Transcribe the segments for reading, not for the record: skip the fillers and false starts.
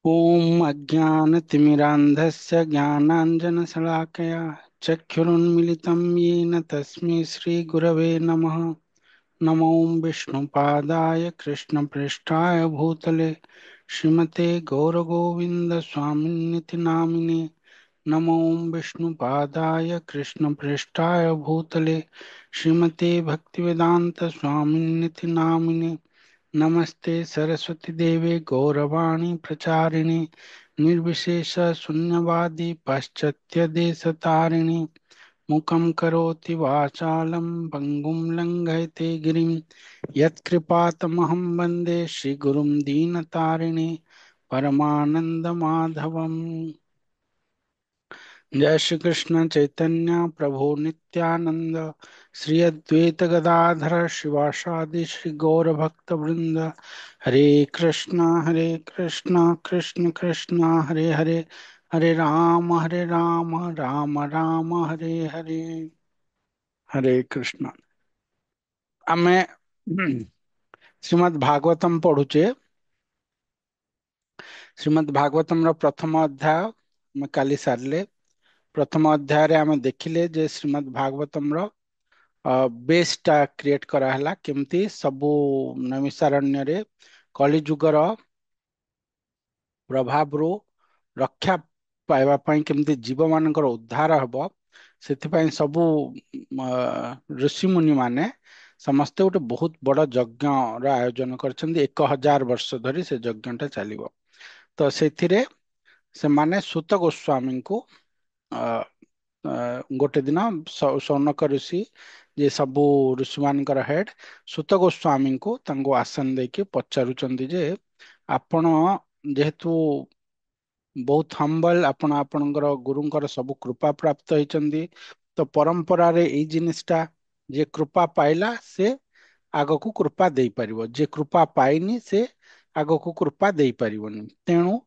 ॐ अज्ञानतिमिरान्धस्य ज्ञानाञ्जनशलाकया चक्षुरुन्मिलितं येन तस्मै श्रीगुरवे नमः। नमो विष्णुपादाय कृष्णप्रेष्ठाय भूतले श्रीमते गौरगोविन्दस्वामिन्निति नामिने। नमो विष्णुपादाय कृष्णप्रेष्ठाय भूतले श्रीमते भक्तिवेदान्तस्वामिन्निति नामिने। नमस्ते सरस्वती देवे गौरवाणी प्रचारिणे निर्विशेष शून्यवादी पाश्चात्य देशतारिणे। मुखं करोति वाचालं पङ्गुं लङ्घयते गिरिं यत्कृपातमहं वन्दे श्रीगुरुं दीनतारिणे परमानन्दमाधवम्। जय श्री कृष्ण चैतन्य प्रभु नित्यानंद श्री अद्वैत गदाधर शिवासादि श्री गौर भक्त वृंद। हरे कृष्णा कृष्ण कृष्ण हरे हरे, हरे राम राम राम हरे हरे। हरे कृष्ण। ଆମେ ଶ୍ରୀମଦ୍ ଭାଗବତମ ପଢୁଛେ। ଶ୍ରୀମଦ୍ ଭାଗବତମର ପ୍ରଥମ ଅଧ୍ୟାୟ ଆମେ କାଲି ସାରିଲେ। ପ୍ରଥମ ଅଧ୍ୟାୟରେ ଆମେ ଦେଖିଲେ ଯେ ଶ୍ରୀମଦ୍ ଭାଗବତମର ବେସ୍ଟା କ୍ରିଏଟ୍ କରାହେଲା କେମିତି ସବୁ ନୈମିଷାରଣ୍ୟରେ କଳିଯୁଗର ପ୍ରଭାବରୁ ରକ୍ଷା ପାଇବା ପାଇଁ କେମିତି ଜୀବମାନଙ୍କର ଉଦ୍ଧାର ହେବ, ସେଥିପାଇଁ ସବୁ ଋଷିମୁନି ମାନେ ସମସ୍ତେ ଗୋଟେ ବହୁତ ବଡ଼ ଯଜ୍ଞର ଆୟୋଜନ କରିଛନ୍ତି। 1000 ବର୍ଷ ଧରି ସେ ଯଜ୍ଞଟା ଚାଲିବ। ତ ସେଥିରେ ସେମାନେ ସୂତ ଗୋସ୍ୱାମୀଙ୍କୁ ଗୋଟେ ଦିନ ସୌନକ ଋଷି, ଯିଏ ସବୁ ଋଷିମାନଙ୍କର ହେଡ୍, ସୂତ ଗୋସ୍ୱାମୀଙ୍କୁ ତାଙ୍କୁ ଆସନ ଦେଇକି ପଚାରୁଛନ୍ତି ଯେ ଆପଣ ଯେହେତୁ ବହୁତ ହମ୍ବଲ, ଆପଣ ଆପଣଙ୍କର ଗୁରୁଙ୍କର ସବୁ କୃପା ପ୍ରାପ୍ତ ହେଇଛନ୍ତି, ତ ପରମ୍ପରାରେ ଏଇ ଜିନିଷଟା ଯିଏ କୃପା ପାଇଲା ସେ ଆଗକୁ କୃପା ଦେଇପାରିବ, ଯିଏ କୃପା ପାଇନି ସେ ଆଗକୁ କୃପା ଦେଇପାରିବନି। ତେଣୁ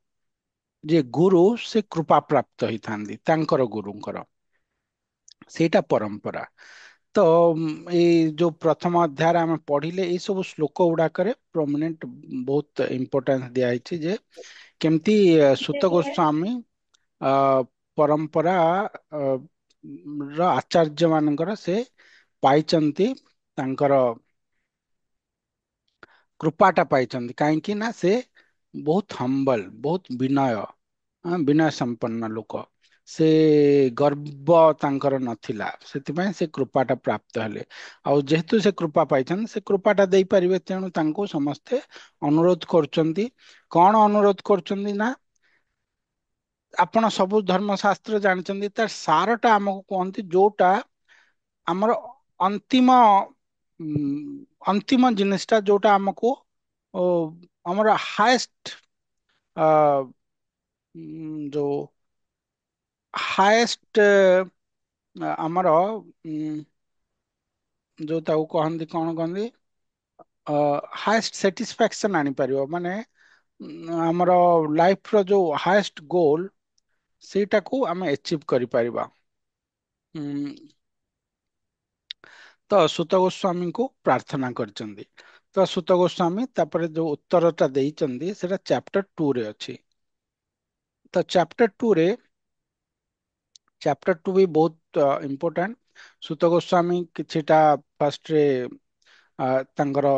ଯିଏ ଗୁରୁ ସେ କୃପା ପ୍ରାପ୍ତ ହେଇଥାନ୍ତି ତାଙ୍କର ଗୁରୁଙ୍କର, ସେଇଟା ପରମ୍ପରା। ତ ଏଇ ଯୋଉ ପ୍ରଥମ ଅଧ୍ୟାୟରେ ଆମେ ପଢିଲେ ଏଇ ସବୁ ଶ୍ଲୋକ ଗୁଡାକରେ ପ୍ରମିନେଣ୍ଟ ବହୁତ ଇମ୍ପୋର୍ଟାନ୍ସ ଦିଆହେଇଛି ଯେ କେମିତି ସୂତ ଗୋସ୍ୱାମୀ ପରମ୍ପରା ର ଆଚାର୍ଯ୍ୟ ମାନଙ୍କର ସେ ପାଇଛନ୍ତି, ତାଙ୍କର କୃପାଟା ପାଇଛନ୍ତି। କାହିଁକି ନା ସେ ବହୁତ ହମ୍ବଲ, ବହୁତ ବିନୟ, ବିନୟ ସମ୍ପନ୍ନ ଲୋକ, ସେ ଗର୍ବ ତାଙ୍କର ନଥିଲା, ସେଥିପାଇଁ ସେ କୃପାଟା ପ୍ରାପ୍ତ ହେଲେ। ଆଉ ଯେହେତୁ ସେ କୃପା ପାଇଛନ୍ତି ସେ କୃପାଟା ଦେଇପାରିବେ, ତେଣୁ ତାଙ୍କୁ ସମସ୍ତେ ଅନୁରୋଧ କରୁଛନ୍ତି। କଣ ଅନୁରୋଧ କରୁଛନ୍ତି ନା ଆପଣ ସବୁ ଧର୍ମଶାସ୍ତ୍ର ଜାଣିଛନ୍ତି, ତାର ସାରଟା ଆମକୁ କୁହନ୍ତି, ଯୋଉଟା ଆମର ଅନ୍ତିମ ଜିନିଷଟା, ଯୋଉଟା ଆମକୁ ଆମର ହାଏଷ୍ଟ, ଯୋଉ ହାଏଷ୍ଟ ଆମର ଯୋଉ ତାକୁ କହନ୍ତି କଣ କହନ୍ତି, ହାଏଷ୍ଟ ସାଟିସ୍ଫ୍ୟାକ୍ସନ ଆଣିପାରିବ, ମାନେ ଆମର ଲାଇଫର ଯୋଉ ହାଏଷ୍ଟ ଗୋଲ ସେଇଟାକୁ ଆମେ ଆଚିଭ୍ କରିପାରିବା। ତ ସୂତ ଗୋସ୍ୱାମୀଙ୍କୁ ପ୍ରାର୍ଥନା କରିଛନ୍ତି। ତ ସୂତ ଗୋସ୍ୱାମୀ ତାପରେ ଯୋଉ ଉତ୍ତରଟା ଦେଇଛନ୍ତି ସେଟା ଚାପ୍ଟର 2 ରେ ଅଛି। ତ ଚାପ୍ଟର 2 ରେ, ଚାପ୍ଟର 2 ବି ବହୁତ ଇମ୍ପୋର୍ଟାଣ୍ଟ। ସୂତ ଗୋସ୍ୱାମୀ କିଛିଟା ଫାର୍ଷ୍ଟରେ ତାଙ୍କର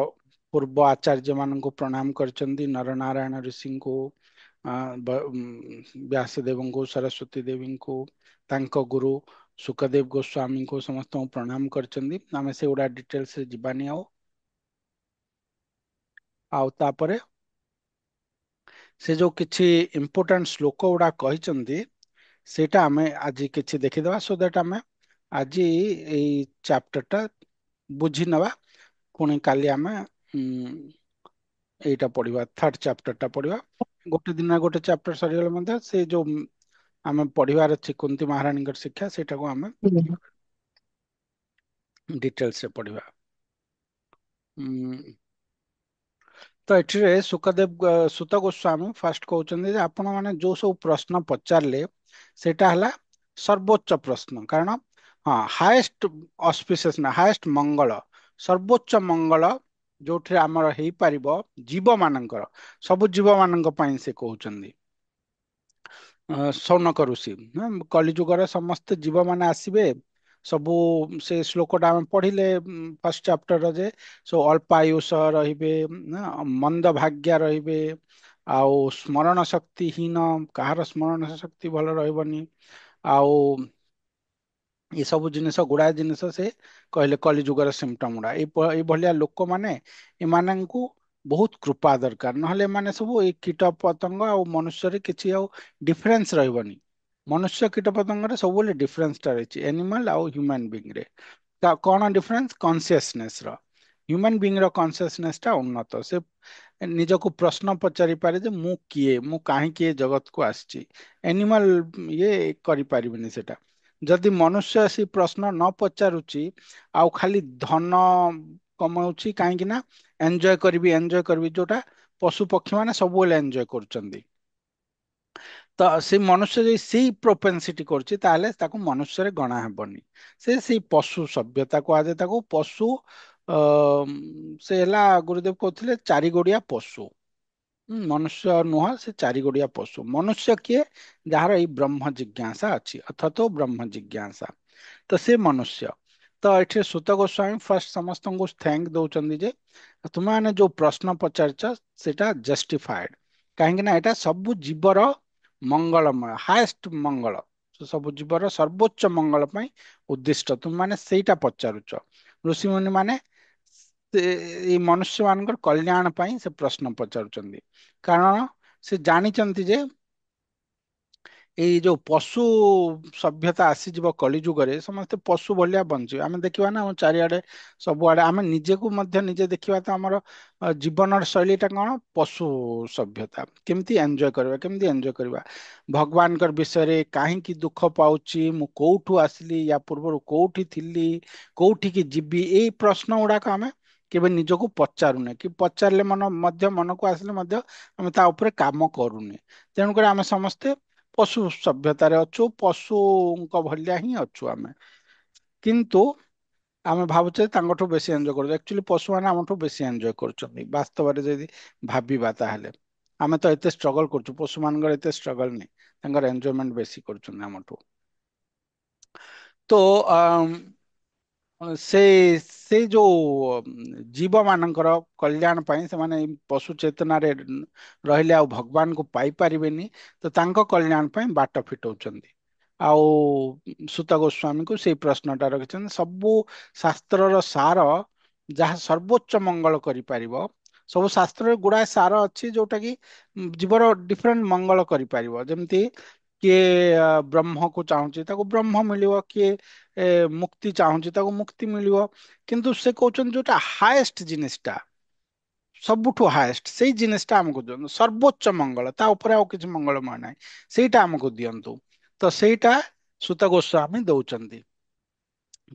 ପୂର୍ବ ଆଚାର୍ଯ୍ୟମାନଙ୍କୁ ପ୍ରଣାମ କରିଛନ୍ତି, ନରନାରାୟଣ ଋଷିଙ୍କୁ, ବ୍ୟାସଦେବଙ୍କୁ, ସରସ୍ୱତୀ ଦେବୀଙ୍କୁ, ତାଙ୍କ ଗୁରୁ ଶୁକଦେବ ଗୋସ୍ୱାମୀଙ୍କୁ ସମସ୍ତଙ୍କୁ ପ୍ରଣାମ କରିଛନ୍ତି। ଆମେ ସେଗୁଡ଼ା ଡିଟେଲ୍ସରେ ଯିବାନି। ଆଉ ତାପରେ ସେ ଯୋଉ କିଛି ଇମ୍ପୋର୍ଟାଣ୍ଟ ଶ୍ଲୋକ ଗୁଡ଼ା କହିଛନ୍ତି ସେଇଟା ଆମେ ଆଜି କିଛି ଦେଖିଦେବା, ସୋ that ଆମେ ଆଜି ଏଇ ଚାପ୍ଟରଟା ବୁଝି ନେବା। ପୁଣି କାଲି ଆମେ ଏଇଟା ପଢିବା, ଥାର୍ଡ ଚାପ୍ଟରଟା ପଢିବା। ଗୋଟେ ଦିନ ଗୋଟେ ଚାପ୍ଟର ସରିଗଲେ ମଧ୍ୟ ସେ ଯୋଉ ଆମେ ପଢିବାର ଅଛି କୁନ୍ତି ମହାରାଣୀଙ୍କର ଶିକ୍ଷା, ସେଇଟାକୁ ଆମେ ଡିଟେଲ୍ସରେ ପଢିବା। ତ ଏଠିରେ ସୂତ ଗୋସ୍ୱାମୀ ଫାର୍ଷ୍ଟ କହୁଛନ୍ତି ଯେ ଆପଣମାନେ ଯୋଉ ସବୁ ପ୍ରଶ୍ନ ପଚାରିଲେ ସେଇଟା ହେଲା ସର୍ବୋଚ୍ଚ ପ୍ରଶ୍ନ। କାରଣ ହଁ, ହାଏଷ୍ଟ ଅସ୍ପିସିୟସ୍ ନା ହାଏଷ୍ଟ ମଙ୍ଗଳ, ସର୍ବୋଚ୍ଚ ମଙ୍ଗଳ ଯୋଉଥିରେ ଆମର ହେଇପାରିବ ଜୀବମାନଙ୍କର, ସବୁ ଜୀବମାନଙ୍କ ପାଇଁ ସେ କହୁଛନ୍ତି। ସୌନକ ଋଷି। ହଁ, କଲିଯୁଗର ସମସ୍ତେ ଜୀବମାନେ ଆସିବେ ସବୁ। ସେ ଶ୍ଲୋକଟା ଆମେ ପଢିଲେ ଫାର୍ଷ୍ଟ ଚାପ୍ଟର ଯେ ସବୁ ଅଳ୍ପାୟୁଷ ରହିବେ, ମନ୍ଦ ଭାଗ୍ୟା ରହିବେ, ଆଉ ସ୍ମରଣ ଶକ୍ତିହୀନ, କାହାର ସ୍ମରଣ ଶକ୍ତି ଭଲ ରହିବନି, ଆଉ ଏସବୁ ଜିନିଷ ଗୁଡାଏ ଜିନିଷ ସେ କହିଲେ କଲିଯୁଗର ସିମ୍ପଟମ ଗୁଡା। ଏଇଭଳିଆ ଲୋକମାନେ, ଏମାନଙ୍କୁ ବହୁତ କୃପା ଦରକାର, ନହେଲେ ଏମାନେ ସବୁ ଏଇ କୀଟ ପତଙ୍ଗ ଆଉ ମନୁଷ୍ୟରେ କିଛି ଆଉ ଡିଫରେନ୍ସ ରହିବନି। ମନୁଷ୍ୟ କୀଟ ପତଙ୍ଗରେ ସବୁବେଳେ ଡିଫରେନ୍ସଟା ରହିଛି ଏନିମାଲ ଆଉ ହ୍ୟୁମାନ ବିଙ୍ଗରେ। ତା କଣ ଡିଫରେନ୍ସ? କନସିୟସନେସ ର। ହ୍ୟୁମାନ ବିଙ୍ଗ ର କନସିୟସନେସ ଟା ଉନ୍ନତ, ସେ ନିଜକୁ ପ୍ରଶ୍ନ ପଚାରିପାରେ ଯେ ମୁଁ କିଏ, ମୁଁ କାହିଁକି ଏ ଜଗତକୁ ଆସିଛି। ଏନିମାଲ ଇଏ କରିପାରିବେନି ସେଟା। ଯଦି ମନୁଷ୍ୟ ସେ ପ୍ରଶ୍ନ ନ ପଚାରୁଛି ଆଉ ଖାଲି ଧନ କମାଉଛି, କାହିଁକି ନା ଏନ୍ଜୟ କରିବି ଏନ୍ଜୟ କରିବି, ଯୋଉଟା ପଶୁ ପକ୍ଷୀ ମାନେ ସବୁବେଳେ ଏନ୍ଜୟ କରୁଛନ୍ତି, ତ ସେ ମନୁଷ୍ୟ ଯଦି ସେଇ ପ୍ରୋପେନ୍ସିଟି କରୁଛି ତାହେଲେ ତାକୁ ମନୁଷ୍ୟରେ ଗଣା ହେବନି, ସେ ସେଇ ପଶୁ ସଭ୍ୟତା କୁହାଯାଏ ତାକୁ। ପଶୁ ସେ ହେଲା ଗୁରୁଦେବ କହୁଥିଲେ ଚାରିଗୋଡିଆ ପଶୁ। ମନୁଷ୍ୟ ନୁହଁ, ସେ ଚାରିଗୋଡିଆ ପଶୁ। ମନୁଷ୍ୟ କିଏ? ଯାହାର ଏଇ ବ୍ରହ୍ମ ଜିଜ୍ଞାସା ଅଛି, ଅଥତ ବ୍ରହ୍ମ ଜିଜ୍ଞାସା, ତ ସେ ମନୁଷ୍ୟ। ତ ଏଠି ସୂତ ଗୋସ୍ୱାମୀ ଫାର୍ଷ୍ଟ ସମସ୍ତଙ୍କୁ thank ଦଉଛନ୍ତି ଯେ ତୁମେମାନେ ଯୋଉ ପ୍ରଶ୍ନ ପଚାରିଛ ସେଇଟା ଜଷ୍ଟିଫାଏଡ, କାହିଁକି ନା ଏଇଟା ସବୁ ଜୀବର ମଙ୍ଗଳମୟ, ହାଏଷ୍ଟ ମଙ୍ଗଳ, ସବୁ ଜୀବର ସର୍ବୋଚ୍ଚ ମଙ୍ଗଳ ପାଇଁ ଉଦ୍ଦିଷ୍ଟ। ତୁମେମାନେ ସେଇଟା ପଚାରୁଛ। ଋଷିମୁନି ମାନେ ଏଇ ମନୁଷ୍ୟମାନଙ୍କର କଲ୍ୟାଣ ପାଇଁ ସେ ପ୍ରଶ୍ନ ପଚାରୁଛନ୍ତି, କାରଣ ସେ ଜାଣିଛନ୍ତି ଯେ ଏଇ ଯୋଉ ପଶୁ ସଭ୍ୟତା ଆସିଯିବ କଳିଯୁଗରେ, ସମସ୍ତେ ପଶୁ ଭଳିଆ ବଞ୍ଚିବେ। ଆମେ ଦେଖିବା ନା ଆମ ଚାରିଆଡେ ସବୁଆଡେ, ଆମେ ନିଜକୁ ମଧ୍ୟ ନିଜେ ଦେଖିବା ତ ଆମର ଜୀବନର ଶୈଳୀଟା କଣ? ପଶୁ ସଭ୍ୟତା। କେମିତି ଏନ୍ଜୟ କରିବା, କେମିତି ଏନ୍ଜୟ କରିବା, ଭଗବାନଙ୍କର ବିଷୟରେ କାହିଁକି ଦୁଃଖ ପାଉଛି, ମୁଁ କୋଉଠୁ ଆସିଲି, ୟା ପୂର୍ବରୁ କୋଉଠି ଥିଲି, କୋଉଠିକି ଯିବି, ଏଇ ପ୍ରଶ୍ନ ଗୁଡାକ ଆମେ କେବେ ନିଜକୁ ପଚାରୁନେ, କି ପଚାରିଲେ ମନ ମଧ୍ୟ ମନକୁ ଆସିଲେ ମଧ୍ୟ ଆମେ ତା ଉପରେ କାମ କରୁନେ। ତେଣୁକରି ଆମେ ସମସ୍ତେ ପଶୁ ସଭ୍ୟତାରେ ଅଛୁ, ପଶୁଙ୍କ ଭଳିଆ ହିଁ ଅଛୁ ଆମେ। କିନ୍ତୁ ଆମେ ଭାବୁଛେ ତାଙ୍କଠୁ ବେଶୀ ଏନ୍ଜୟ କରୁଛୁ। ଆକ୍ଚୁଆଲି ପଶୁମାନେ ଆମଠୁ ବେଶୀ ଏନ୍ଜୟ କରୁଛନ୍ତି ବାସ୍ତବରେ ଯଦି ଭାବିବା ତାହେଲେ। ଆମେ ତ ଏତେ ଷ୍ଟ୍ରଗଲ କରୁଛୁ, ପଶୁମାନଙ୍କର ଏତେ ଷ୍ଟ୍ରଗଲ ନାହିଁ, ତାଙ୍କର ଏନ୍ଜୟମେଣ୍ଟ ବେଶୀ କରୁଛନ୍ତି ଆମଠୁ। ତ ସେ ଯୋଉ ଜୀବମାନଙ୍କର କଲ୍ୟାଣ ପାଇଁ ସେମାନେ ପଶୁ ଚେତନାରେ ରହିଲେ ଆଉ ଭଗବାନଙ୍କୁ ପାଇପାରିବେନି, ତ ତାଙ୍କ କଲ୍ୟାଣ ପାଇଁ ବାଟ ଫିଟଉଛନ୍ତି। ଆଉ ସୂତ ଗୋସ୍ୱାମୀଙ୍କୁ ସେଇ ପ୍ରଶ୍ନଟା ରଖିଛନ୍ତି। ସବୁ ଶାସ୍ତ୍ରର ସାର ଯାହା ସର୍ବୋଚ୍ଚ ମଙ୍ଗଳ କରିପାରିବ, ସବୁ ଶାସ୍ତ୍ରରେ ଗୁଡ଼ାଏ ସାର ଅଛି ଯୋଉଟା କି ଜୀବର ଡିଫରେଣ୍ଟ ମଙ୍ଗଳ କରିପାରିବ। ଯେମିତି କିଏ ବ୍ରହ୍ମକୁ ଚାହୁଁଛି ତାକୁ ବ୍ରହ୍ମ ମିଳିବ, କିଏ ମୁକ୍ତି ଚାହୁଁଛି ତାକୁ ମୁକ୍ତି ମିଳିବ। କିନ୍ତୁ ସେ କହୁଛନ୍ତି ଯୋଉଟା ହାଏଷ୍ଟ ଜିନିଷଟା, ସବୁଠୁ ହାଏଷ୍ଟ ସେଇ ଜିନିଷଟା ଆମକୁ ଦିଅନ୍ତୁ, ସର୍ବୋଚ୍ଚ ମଙ୍ଗଳ, ତା ଉପରେ ଆଉ କିଛି ମଙ୍ଗଳମୟ ନାହିଁ, ସେଇଟା ଆମକୁ ଦିଅନ୍ତୁ। ତ ସେଇଟା ସୂତ ଗୋସ୍ୱାମୀ ଦଉଛନ୍ତି।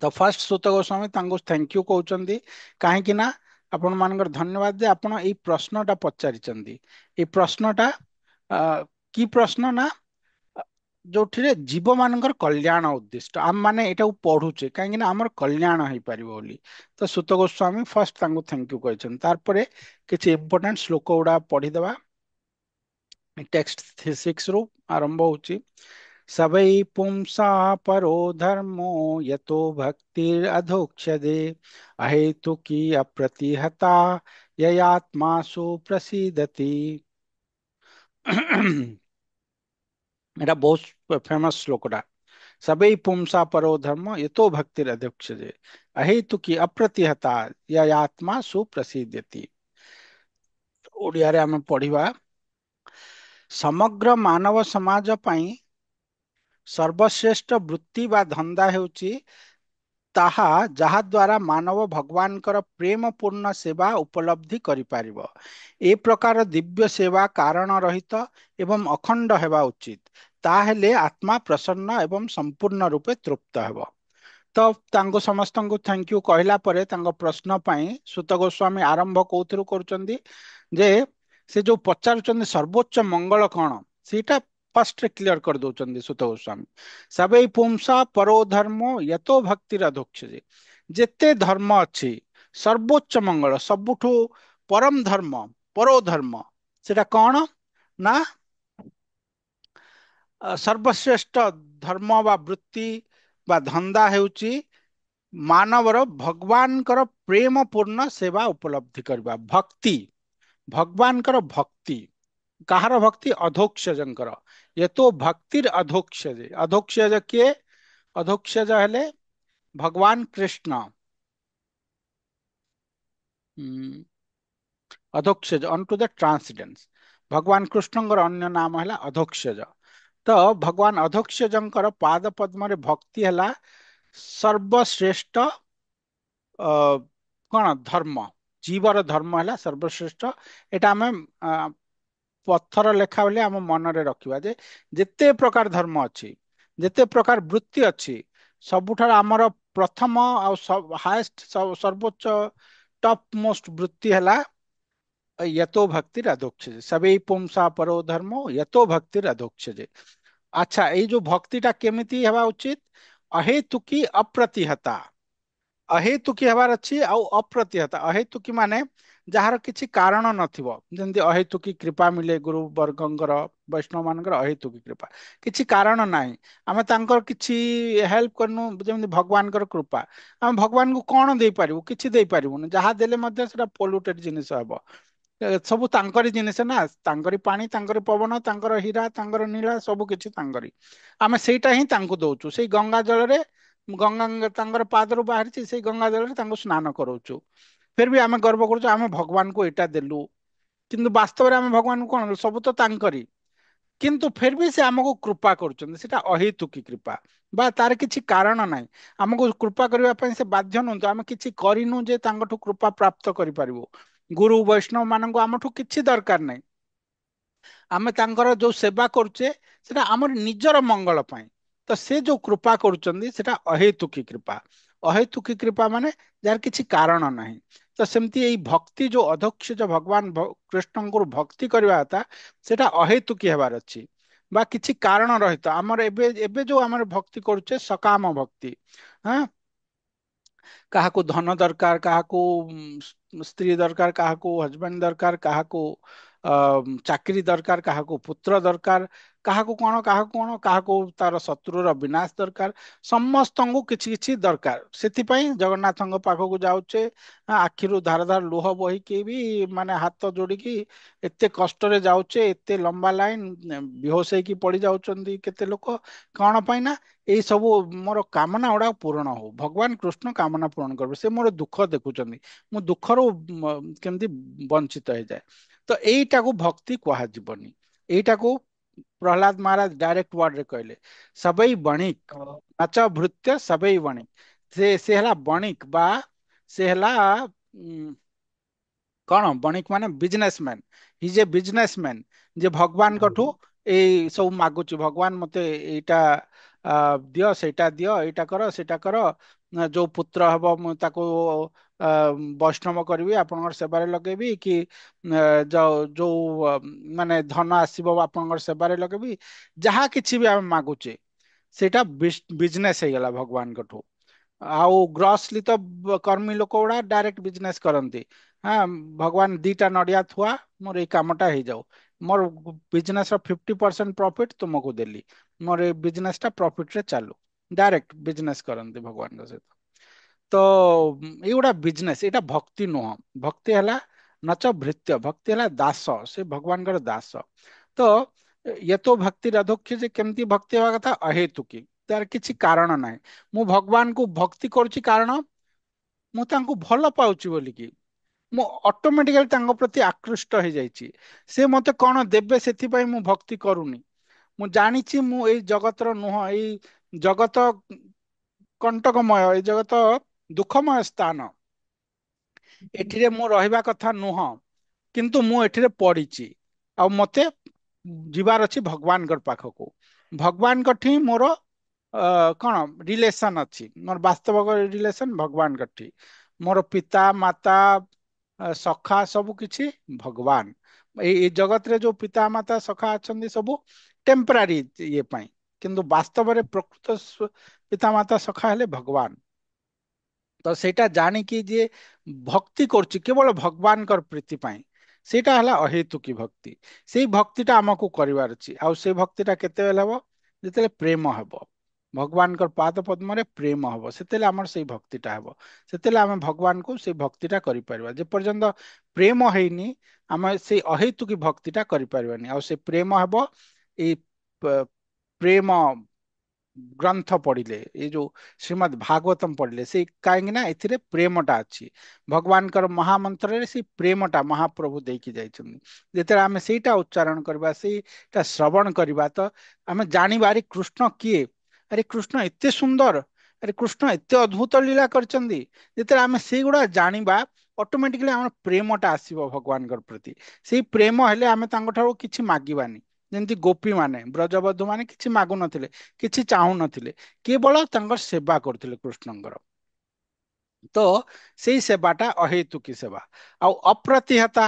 ତ ଫାର୍ଷ୍ଟ ସୂତ ଗୋସ୍ୱାମୀ ତାଙ୍କୁ thank you କହୁଛନ୍ତି, କାହିଁକି ନା ଆପଣମାନଙ୍କର ଧନ୍ୟବାଦ ଯେ ଆପଣ ଏଇ ପ୍ରଶ୍ନଟା ପଚାରିଛନ୍ତି। ଏଇ ପ୍ରଶ୍ନଟା କି ପ୍ରଶ୍ନ ନା ଯୋଉଥିରେ ଜୀବମାନଙ୍କର କଲ୍ୟାଣ ଉଦ୍ଦିଷ୍ଟ। ଆମମାନେ ଏଇଟାକୁ ପଢୁଛେ କାହିଁକି ନା ଆମର କଲ୍ୟାଣ ହେଇପାରିବ ବୋଲି। ତ ସୂତ ଗୋସ୍ୱାମୀ ଫାର୍ଷ୍ଟ ତାଙ୍କୁ thank you କହିଛନ୍ତି। ତାପରେ କିଛି ଇମ୍ପୋର୍ଟାଣ୍ଟ ଶ୍ଲୋକ ଗୁଡା ପଢିଦେବା। ଟେକ୍ସଟ 6 ରୁ ଆରମ୍ଭ ହଉଛି। ସବୈ ପୁଂସା ପରୋ ଧର୍ମୋ ୟତୋ ଭକ୍ତିର୍ ଅଧୋକ୍ଷଦେ ଅହେତୁକୀ ଅପ୍ରତିହତା ययात्मा सुप्रसीदति। ଏଟା ବହୁତ ଫେମସ ଶ୍ଲୋକଟା। ସବୈ ପୁଂସା ପରୋ ଧର୍ମ ୟତୋ ଭକ୍ତିର୍ ଅଧୋକ୍ଷଜେ ଅହେତୁକୀ ଅପ୍ରତିହତା ययात्मा ସୁପ୍ରସିଦ୍ୟତି। ଓଡ଼ିଆରେ ଆମେ ପଢିବା, ସମଗ୍ର ମାନବ ସମାଜ ପାଇଁ ସର୍ବଶ୍ରେଷ୍ଠ ବୃତ୍ତି ବା ଧନ୍ଦା ହେଉଛି ତାହା ଯାହାଦ୍ୱାରା ମାନବ ଭଗବାନଙ୍କର ପ୍ରେମପୂର୍ଣ୍ଣ ସେବା ଉପଲବ୍ଧି କରିପାରିବ। ଏ ପ୍ରକାର ଦିବ୍ୟ ସେବା କାରଣ ରହିତ ଏବଂ ଅଖଣ୍ଡ ହେବା ଉଚିତ, ତାହେଲେ ଆତ୍ମା ପ୍ରସନ୍ନ ଏବଂ ସମ୍ପୂର୍ଣ୍ଣ ରୂପେ ତୃପ୍ତ ହେବ। ତ ତାଙ୍କୁ ସମସ୍ତଙ୍କୁ thank you କହିଲା ପରେ ତାଙ୍କ ପ୍ରଶ୍ନ ପାଇଁ ସୂତ ଗୋସ୍ୱାମୀ ଆରମ୍ଭ କୋଉଥିରୁ କରୁଛନ୍ତି ଯେ ସେ ଯୋଉ ପଚାରୁଛନ୍ତି ସର୍ବୋଚ୍ଚ ମଙ୍ଗଳ କଣ, ସେଇଟା ଫାର୍ଷ୍ଟରେ କ୍ଲିୟର କରିଦଉଛନ୍ତି ସୂତ ଗୋସ୍ୱାମୀ। ସବୈ ପୁଂସା ପରୋ ଧର୍ମ ୟତୋ ଭକ୍ତିର ଅଧୋକ୍ଷଜେ। ଯେତେ ଧର୍ମ ଅଛି ସର୍ବୋଚ୍ଚ ମଙ୍ଗଳ, ସବୁଠୁ ପରମ ଧର୍ମ, ପରୋ ଧର୍ମ, ସେଟା କଣ ନା ସର୍ବଶ୍ରେଷ୍ଠ ଧର୍ମ ବା ବୃତ୍ତି ବା ଧନ୍ଦା ହେଉଛି ମାନବର ଭଗବାନଙ୍କର ପ୍ରେମପୂର୍ଣ୍ଣ ସେବା ଉପଲବ୍ଧି କରିବା, ଭକ୍ତି, ଭଗବାନଙ୍କର ଭକ୍ତି। କାହାର ଭକ୍ତି? ଅଧୋକ୍ଷଜଙ୍କର। ୟତୋ ଭକ୍ତିର ଅଧୋକ୍ଷଜେ। ଅଧୋକ୍ଷଜ କିଏ? ଅଧୋକ୍ଷଜ ହେଲେ ଭଗବାନ କୃଷ୍ଣ। ଅଧୋକ୍ଷଜ ଅନ୍ ଟୁ the ଟ୍ରାନ୍ସଡେନ୍ସ। ଭଗବାନ କୃଷ୍ଣଙ୍କର ଅନ୍ୟ ନାମ ହେଲା ଅଧୋକ୍ଷଜ। ତ ଭଗବାନ ଅଧୋକ୍ଷଜଙ୍କର ପାଦ ପଦ୍ମରେ ଭକ୍ତି ହେଲା ସର୍ବଶ୍ରେଷ୍ଠ କଣ ଧର୍ମ, ଜୀବର ଧର୍ମ ହେଲା ସର୍ବଶ୍ରେଷ୍ଠ। ଏଇଟା ଆମେ ପଥର ଲେଖା ବୋଲି ଆମ ମନରେ ରଖିବା ଯେ ଯେତେ ପ୍ରକାର ଧର୍ମ ଅଛି, ଯେତେ ପ୍ରକାର ବୃତ୍ତି ଅଛି, ସବୁଠାରୁ ଆମର ପ୍ରଥମ ଆଉ ହାଏଷ୍ଟ ସର୍ବୋଚ୍ଚ ଟପ୍ ମୋଷ୍ଟ ବୃତ୍ତି ହେଲା ୟତୋ ଭକ୍ତି ଅଧୋକ୍ଷଜେ। ସବେଇ ପୁଂସା ପରୋ ଧର୍ମ ୟତୋ ଭକ୍ତି ଅଧୋକ୍ଷଜେ। ଆଚ୍ଛା, ଏଇ ଯୋଉ ଭକ୍ତିଟା କେମିତି ହେବା ଉଚିତ? ଅହେତୁକି ଅପ୍ରତିହତା। ଅହେତୁକି ହେବାର ଅଛି ଆଉ ଅପ୍ରତିହତା। ଅହେତୁକି ମାନେ ଯାହାର କିଛି କାରଣ ନଥିବ, ଯେମିତି ଅହେତୁକି କୃପା ମିଳେ ଗୁରୁ ବର୍ଗଙ୍କର, ବୈଷ୍ଣବ ମାନଙ୍କର ଅହେତୁକି କୃପା, କିଛି କାରଣ ନାହିଁ, ଆମେ ତାଙ୍କର କିଛି ହେଲ୍ପ କରିନୁ। ଯେମିତି ଭଗବାନଙ୍କର କୃପା, ଆମେ ଭଗବାନଙ୍କୁ କଣ ଦେଇପାରିବୁ? କିଛି ଦେଇପାରିବୁନି। ଯାହା ଦେଲେ ମଧ୍ୟ ସେଟା ପଲ୍ୟୁଟେଡ ଜିନିଷ ହବ। ସବୁ ତାଙ୍କରି ଜିନିଷ ନା, ତାଙ୍କରି ପାଣି, ତାଙ୍କରି ପବନ, ତାଙ୍କର ହୀରା, ତାଙ୍କର ନୀଳା, ସବୁ କିଛି ତାଙ୍କରି। ଆମେ ସେଇଟା ହିଁ ତାଙ୍କୁ ଦଉଛୁ। ସେଇ ଗଙ୍ଗା ଜଳରେ, ଗଙ୍ଗା ତାଙ୍କର ପାଦରୁ ବାହାରିଛି, ସେଇ ଗଙ୍ଗା ଜଳରେ ତାଙ୍କୁ ସ୍ନାନ କରଉଛୁ। ଫେର ବି ଆମେ ଗର୍ବ କରୁଛୁ ଆମେ ଭଗବାନଙ୍କୁ ଏଇଟା ଦେଲୁ, କିନ୍ତୁ ବାସ୍ତବରେ ଆମେ ଭଗବାନଙ୍କୁ କଣ ଦେଲୁ? ସବୁ ତ ତାଙ୍କରି, କିନ୍ତୁ ଫେର ବି ସେ ଆମକୁ କୃପା କରୁଛନ୍ତି। ସେଟା ଅହେତୁକି କୃପା ବା ତାର କିଛି କାରଣ ନାହିଁ। ଆମକୁ କୃପା କରିବା ପାଇଁ ସେ ବାଧ୍ୟ ନୁହନ୍ତି। ଆମେ କିଛି କରିନୁ ଯେ ତାଙ୍କଠୁ କୃପା ପ୍ରାପ୍ତ କରିପାରିବୁ। ଗୁରୁ ବୈଷ୍ଣବ ମାନଙ୍କୁ ଆମଠୁ କିଛି ଦରକାର ନାହିଁ। ଆମେ ତାଙ୍କର ଯୋଉ ସେବା କରୁଛେ ସେଟା ଆମର ନିଜର ମଙ୍ଗଳ ପାଇଁ। ତ ସେ ଯୋଉ କୃପା କରୁଛନ୍ତି ସେଟା ଅହେତୁକି କୃପା। ଅହେତୁକି କୃପା ମାନେ ଯାହାର କିଛି କାରଣ ନାହିଁ। ତ ସେମିତି ଏଇ ଭକ୍ତି ଯୋଉ ଅଧୋକ୍ଷଜ ଭଗବାନ କୃଷ୍ଣଙ୍କୁ ଭକ୍ତି କରିବା କଥା, ସେଟା ଅହେତୁକି ହେବାର ଅଛି ବା କିଛି କାରଣ ରହିତ। ଆମର ଏବେ ଯୋଉ ଆମର ଭକ୍ତି କରୁଛେ ସକାମ ଭକ୍ତି, ହଁ, କାହାକୁ ଧନ ଦରକାର, କାହାକୁ ସ୍ତ୍ରୀ ଦରକାର, କାହାକୁ ହଜବେଣ୍ଡ ଦରକାର, କାହାକୁ ଚାକିରି ଦରକାର, କାହାକୁ ପୁତ୍ର ଦରକାର, କାହାକୁ କଣ, କାହାକୁ କଣ, କାହାକୁ ତାର ଶତ୍ରୁର ବିନାଶ ଦରକାର, ସମସ୍ତଙ୍କୁ କିଛି କିଛି ଦରକାର। ସେଥିପାଇଁ ଜଗନ୍ନାଥଙ୍କ ପାଖକୁ ଯାଉଛେ, ଆଖିରୁ ଧାର ଧାର ଲୁହ ବହିକି ବି ମାନେ ହାତ ଯୋଡ଼ିକି ଏତେ କଷ୍ଟରେ ଯାଉଛେ, ଏତେ ଲମ୍ବା ଲାଇନ, ବେହୋସ ହେଇକି ପଡି ଯାଉଛନ୍ତି କେତେ ଲୋକ। କଣ ପାଇଁ ନା ଏଇ ସବୁ ମୋର କାମନା ଗୁଡାକ ପୂରଣ ହଉ, ଭଗବାନ କୃଷ୍ଣ କାମନା ପୂରଣ କରିବେ, ସେ ମୋର ଦୁଃଖ ଦେଖୁଛନ୍ତି, ମୁଁ ଦୁଃଖରୁ କେମିତି ବଞ୍ଚିତ ହେଇଯାଏ। ତ ଏଇଟାକୁ ଭକ୍ତି କୁହାଯିବନି। ଏଇଟାକୁ ପ୍ରହ୍ଲାଦ ମହାରାଜ ଡାଇରେକ୍ଟ ୱାର୍ଡରେ କହିଲେ ସବଇ ବଣିକ ନାଚ ଭୃତ୍ୟ ସବଇ ବଣିକ। ସେ ହେଲା ବଣିକ ବା ସେ ହେଲା କଣ ବଣିକ ମାନେ businessman, he is a businessman, ଯେ ଭଗବାନଙ୍କଠୁ ଏଇ ସବୁ ମାଗୁଛି, ଭଗବାନ ମତେ ଏଇଟା ଦିଅ, ସେଇଟା ଦିଅ, ଏଇଟା କର, ସେଇଟା କର, ଯୋଉ ପୁତ୍ର ହବ ମୁଁ ତାକୁ ବୈଷ୍ଣବ କରିବି, ଆପଣଙ୍କର ସେବାରେ ଲଗେଇବି, କି ଯୋଉ ମାନେ ଧନ ଆସିବ ଆପଣଙ୍କର ସେବାରେ ଲଗେଇବି। ଯାହା କିଛି ବି ଆମେ ମାଗୁଛେ ସେଇଟା ବିଜନେସ ହେଇଗଲା ଭଗବାନଙ୍କଠୁ। ଆଉ ଗ୍ରସଲି ତ କର୍ମୀ ଲୋକ ଗୁଡା ଡାଇରେକ୍ଟ ବିଜନେସ କରନ୍ତି। ହଁ, ଭଗବାନ ଦିଟା ନଡିଆ ଥୁଆ, ମୋର ଏଇ କାମଟା ହେଇଯାଉ, ମୋର ବିଜନେସ ର 50% ପ୍ରଫିଟ ତୁମକୁ ଦେଲି, ମୋର ଏଇ ବିଜନେସ ଟା ପ୍ରଫିଟ ରେ ଚାଲୁ, ଡାଇରେକ୍ଟ ବିଜନେସ କରନ୍ତି ଭଗବାନଙ୍କ ସହିତ। ତ ଏଇଗୁଡା ବିଜନେସ, ଏଇଟା ଭକ୍ତି ନୁହଁ। ଭକ୍ତି ହେଲା ନଚ ଭୃତ୍ୟ, ଭକ୍ତି ହେଲା ଦାସ, ସେ ଭଗବାନଙ୍କର ଦାସ। ତ ୟତୋ ଭକ୍ତି ଅଧୋକ୍ଷ, ଯେ କେମିତି ଭକ୍ତି ହେବା କଥା ଅହେତୁକି, ତାର କିଛି କାରଣ ନାହିଁ। ମୁଁ ଭଗବାନଙ୍କୁ ଭକ୍ତି କରୁଛି କାରଣ ମୁଁ ତାଙ୍କୁ ଭଲ ପାଉଛି ବୋଲିକି, ମୁଁ ଅଟୋମେଟିକାଲି ତାଙ୍କ ପ୍ରତି ଆକୃଷ୍ଟ ହେଇଯାଇଛି। ସେ ମତେ କଣ ଦେବେ ସେଥିପାଇଁ ମୁଁ ଭକ୍ତି କରୁନି। ମୁଁ ଜାଣିଛି ମୁଁ ଏଇ ଜଗତର ନୁହଁ, ଏଇ ଜଗତ କଣ୍ଟକମୟ, ଏଇ ଜଗତ ଦୁଃଖମୟ ସ୍ଥାନ, ଏଠିରେ ମୁଁ ରହିବା କଥା ନୁହଁ, କିନ୍ତୁ ମୁଁ ଏଠିରେ ପଡିଛି ଆଉ ମତେ ଯିବାର ଅଛି ଭଗବାନଙ୍କ ପାଖକୁ। ଭଗବାନଙ୍କ ଠି ମୋର କଣ ରିଲେସନ ଅଛି, ମୋର ବାସ୍ତବ ରିଲେସନ ଭଗବାନଙ୍କ ଠି। ମୋର ପିତା ମାତା ସଖା ସବୁ କିଛି ଭଗବାନ। ଏଇ ଜଗତରେ ଯୋଉ ପିତା ମାତା ସଖା ଅଛନ୍ତି ସବୁ ଟେମ୍ପରାରୀ ଇଏ ପାଇଁ, କିନ୍ତୁ ବାସ୍ତବରେ ପ୍ରକୃତ ପିତା ମାତା ସଖା ହେଲେ ଭଗବାନ। ତ ସେଇଟା ଜାଣିକି ଯିଏ ଭକ୍ତି କରୁଛି କେବଳ ଭଗବାନଙ୍କର ପ୍ରୀତି ପାଇଁ, ସେଇଟା ହେଲା ଅହେତୁକି ଭକ୍ତି। ସେଇ ଭକ୍ତିଟା ଆମକୁ କରିବାର ଅଛି। ଆଉ ସେଇ ଭକ୍ତିଟା କେତେବେଳେ ହବ? ଯେତେବେଳେ ପ୍ରେମ ହେବ, ଭଗବାନଙ୍କର ପାଦ ପଦ୍ମରେ ପ୍ରେମ ହେବ, ସେତେବେଳେ ଆମର ସେଇ ଭକ୍ତିଟା ହେବ, ସେତେବେଳେ ଆମେ ଭଗବାନଙ୍କୁ ସେଇ ଭକ୍ତିଟା କରିପାରିବା। ଯେପର୍ଯ୍ୟନ୍ତ ପ୍ରେମ ହେଇନି ଆମେ ସେଇ ଅହେତୁକୀ ଭକ୍ତିଟା କରିପାରିବାନି। ଆଉ ସେ ପ୍ରେମ ହେବ ଏଇ ପ୍ରେମ ଗ୍ରନ୍ଥ ପଢିଲେ, ଏଇ ଯୋଉ ଶ୍ରୀମଦ୍ ଭାଗବତମ ପଢିଲେ, ସେଇ କାହିଁକି ନା ଏଥିରେ ପ୍ରେମଟା ଅଛି। ଭଗବାନଙ୍କର ମହାମନ୍ତ୍ରରେ ସେଇ ପ୍ରେମଟା ମହାପ୍ରଭୁ ଦେଇକି ଯାଇଛନ୍ତି। ଯେତେବେଳେ ଆମେ ସେଇଟା ଉଚ୍ଚାରଣ କରିବା, ସେଇଟା ଶ୍ରବଣ କରିବା, ତ ଆମେ ଜାଣିବା ଆରେ କୃଷ୍ଣ କିଏ, ଆରେ କୃଷ୍ଣ ଏତେ ସୁନ୍ଦର, ଆରେ କୃଷ୍ଣ ଏତେ ଅଦ୍ଭୁତ ଲୀଳା କରିଛନ୍ତି। ଯେତେବେଳେ ଆମେ ସେଇଗୁଡ଼ା ଜାଣିବା, ଅଟୋମେଟିକଲି ଆମର ପ୍ରେମଟା ଆସିବ ଭଗବାନଙ୍କର ପ୍ରତି। ସେଇ ପ୍ରେମ ହେଲେ ଆମେ ତାଙ୍କଠାରୁ କିଛି ମାଗିବାନି। ଯେମିତି ଗୋପୀମାନେ, ବ୍ରଜବଧୂ ମାନେ କିଛି ମାଗୁନଥିଲେ, କିଛି ଚାହୁଁନଥିଲେ, କେବଳ ତାଙ୍କର ସେବା କରୁଥିଲେ କୃଷ୍ଣଙ୍କର। ତ ସେଇ ସେବାଟା ଅହେତୁକୀ ସେବା। ଆଉ ଅପ୍ରତିହତା,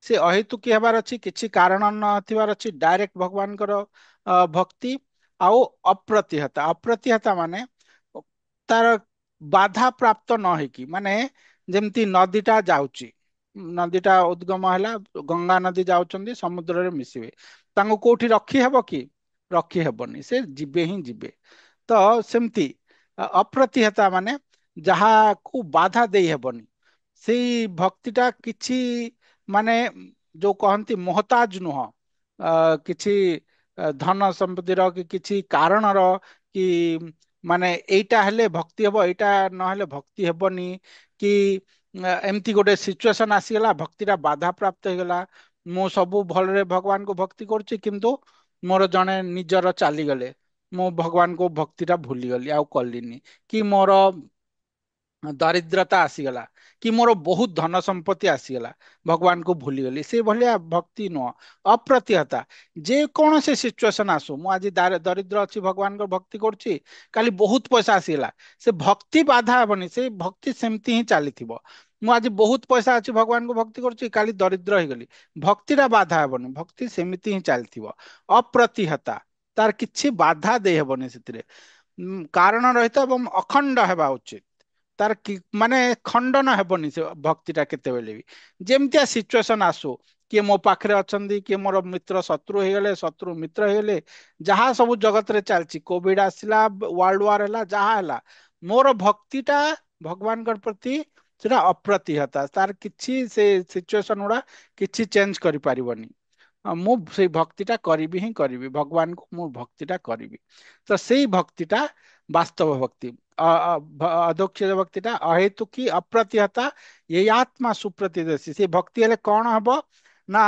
ସେ ଅହେତୁକୀ ହେବାର ଅଛି, କିଛି କାରଣ ନଥିବାର ଅଛି, ଡାଇରେକ୍ଟ ଭଗବାନଙ୍କର ଭକ୍ତି। ଆଉ ଅପ୍ରତିହତା, ଅପ୍ରତିହତା ମାନେ ତାର ବାଧା ପ୍ରାପ୍ତ ନ ହେଇକି, ମାନେ ଯେମିତି ନଦୀଟା ଯାଉଛି, ନଦୀଟା ଉଦ୍ଗମ ହେଲା, ଗଙ୍ଗା ନଦୀ ଯାଉଛନ୍ତି ସମୁଦ୍ରରେ ମିଶିବେ, ତାଙ୍କୁ କୋଉଠି ରଖି ହେବ କି? ରଖି ହେବନି, ସେ ଯିବେ ହିଁ ଯିବେ। ତ ସେମିତି ଅପ୍ରତିହତା ମାନେ ଯାହାକୁ ବାଧା ଦେଇ ହେବନି, ସେଇ ଭକ୍ତିଟା କିଛି ମାନେ ଯୋଉ କହନ୍ତି ମୋହତାଜ ନୁହଁ, କିଛି ଧନ ସମ୍ପତ୍ତିର କି କିଛି କାରଣର, କି ମାନେ ଏଇଟା ହେଲେ ଭକ୍ତି ହେବ, ଏଇଟା ନହେଲେ ଭକ୍ତି ହେବନି, କି ଏମିତି ଗୋଟେ ସିଚୁଏସନ ଆସିଗଲା ଭକ୍ତିଟା ବାଧାପ୍ରାପ୍ତ ହେଇଗଲା। ମୁଁ ସବୁ ଭଲରେ ଭଗବାନଙ୍କୁ ଭକ୍ତି କରୁଛି, କିନ୍ତୁ ମୋର ଜଣେ ନିଜର ଚାଲିଗଲେ, ମୁଁ ଭଗବାନଙ୍କୁ ଭକ୍ତିଟା ଭୁଲିଗଲି, ଆଉ କଲିନି, କି ମୋର ଦରିଦ୍ରତା ଆସିଗଲା, କି ମୋର ବହୁତ ଧନ ସମ୍ପତ୍ତି ଆସିଗଲା, ଭଗବାନଙ୍କୁ ଭୁଲିଗଲି, ସେ ଭଳିଆ ଭକ୍ତି ନୁହଁ। ଅପ୍ରତିହତା, ଯେକୌଣସି ସିଚୁଏସନ ଆସୁ, ମୁଁ ଆଜି ଦରିଦ୍ର ଅଛି ଭଗବାନଙ୍କ ଭକ୍ତି କରୁଛି, କାଲି ବହୁତ ପଇସା ଆସିଗଲା, ସେ ଭକ୍ତି ବାଧା ହେବନି, ସେ ଭକ୍ତି ସେମିତି ହିଁ ଚାଲିଥିବ। ମୁଁ ଆଜି ବହୁତ ପଇସା ଅଛି ଭଗବାନଙ୍କୁ ଭକ୍ତି କରୁଛି, କାଲି ଦରିଦ୍ର ହେଇଗଲି, ଭକ୍ତିଟା ବାଧା ହେବନି, ଭକ୍ତି ସେମିତି ହିଁ ଚାଲିଥିବ। ଅପ୍ରତିହତା, ତାର କିଛି ବାଧା ଦେଇ ହେବନି ସେଥିରେ, କାରଣ ରହିତ ଏବଂ ଅଖଣ୍ଡ ହେବା ଉଚିତ। ତାର ମାନେ ଖଣ୍ଡନ ହେବନି ସେ ଭକ୍ତିଟା କେତେବେଳେ ବି, ଯେମିତିଆ ସିଚୁଏସନ ଆସୁ, କିଏ ମୋ ପାଖରେ ଅଛନ୍ତି, କିଏ ମୋର ମିତ୍ର ଶତ୍ରୁ ହେଇଗଲେ, ଶତ୍ରୁ ମିତ୍ର ହେଇଗଲେ, ଯାହା ସବୁ ଜଗତରେ ଚାଲିଛି, କୋଭିଡ ଆସିଲା, ୱାର୍ଲଡ ୱାର ହେଲା, ଯାହା ହେଲା, ମୋର ଭକ୍ତିଟା ଭଗବାନଙ୍କ ପ୍ରତି ସେଟା ଅପ୍ରତିହତା, ତାର କିଛି ସେ ସିଚୁଏସନ ଗୁଡା କିଛି ଚେଞ୍ଜ କରିପାରିବନି। ମୁଁ ସେଇ ଭକ୍ତିଟା କରିବି ହିଁ କରିବି, ଭଗବାନଙ୍କୁ ମୁଁ ଭକ୍ତିଟା କରିବି। ତ ସେଇ ଭକ୍ତିଟା ବାସ୍ତବ ଭକ୍ତି। ଅଧୋକ୍ଷଜ ଭକ୍ତିଟା ଅହେତୁକୀ ଅପ୍ରତିହତା, ଏଇ ଆତ୍ମା ସୁପ୍ରତିଦେଶୀ। ସେ ଭକ୍ତି ହେଲେ କଣ ହବ ନା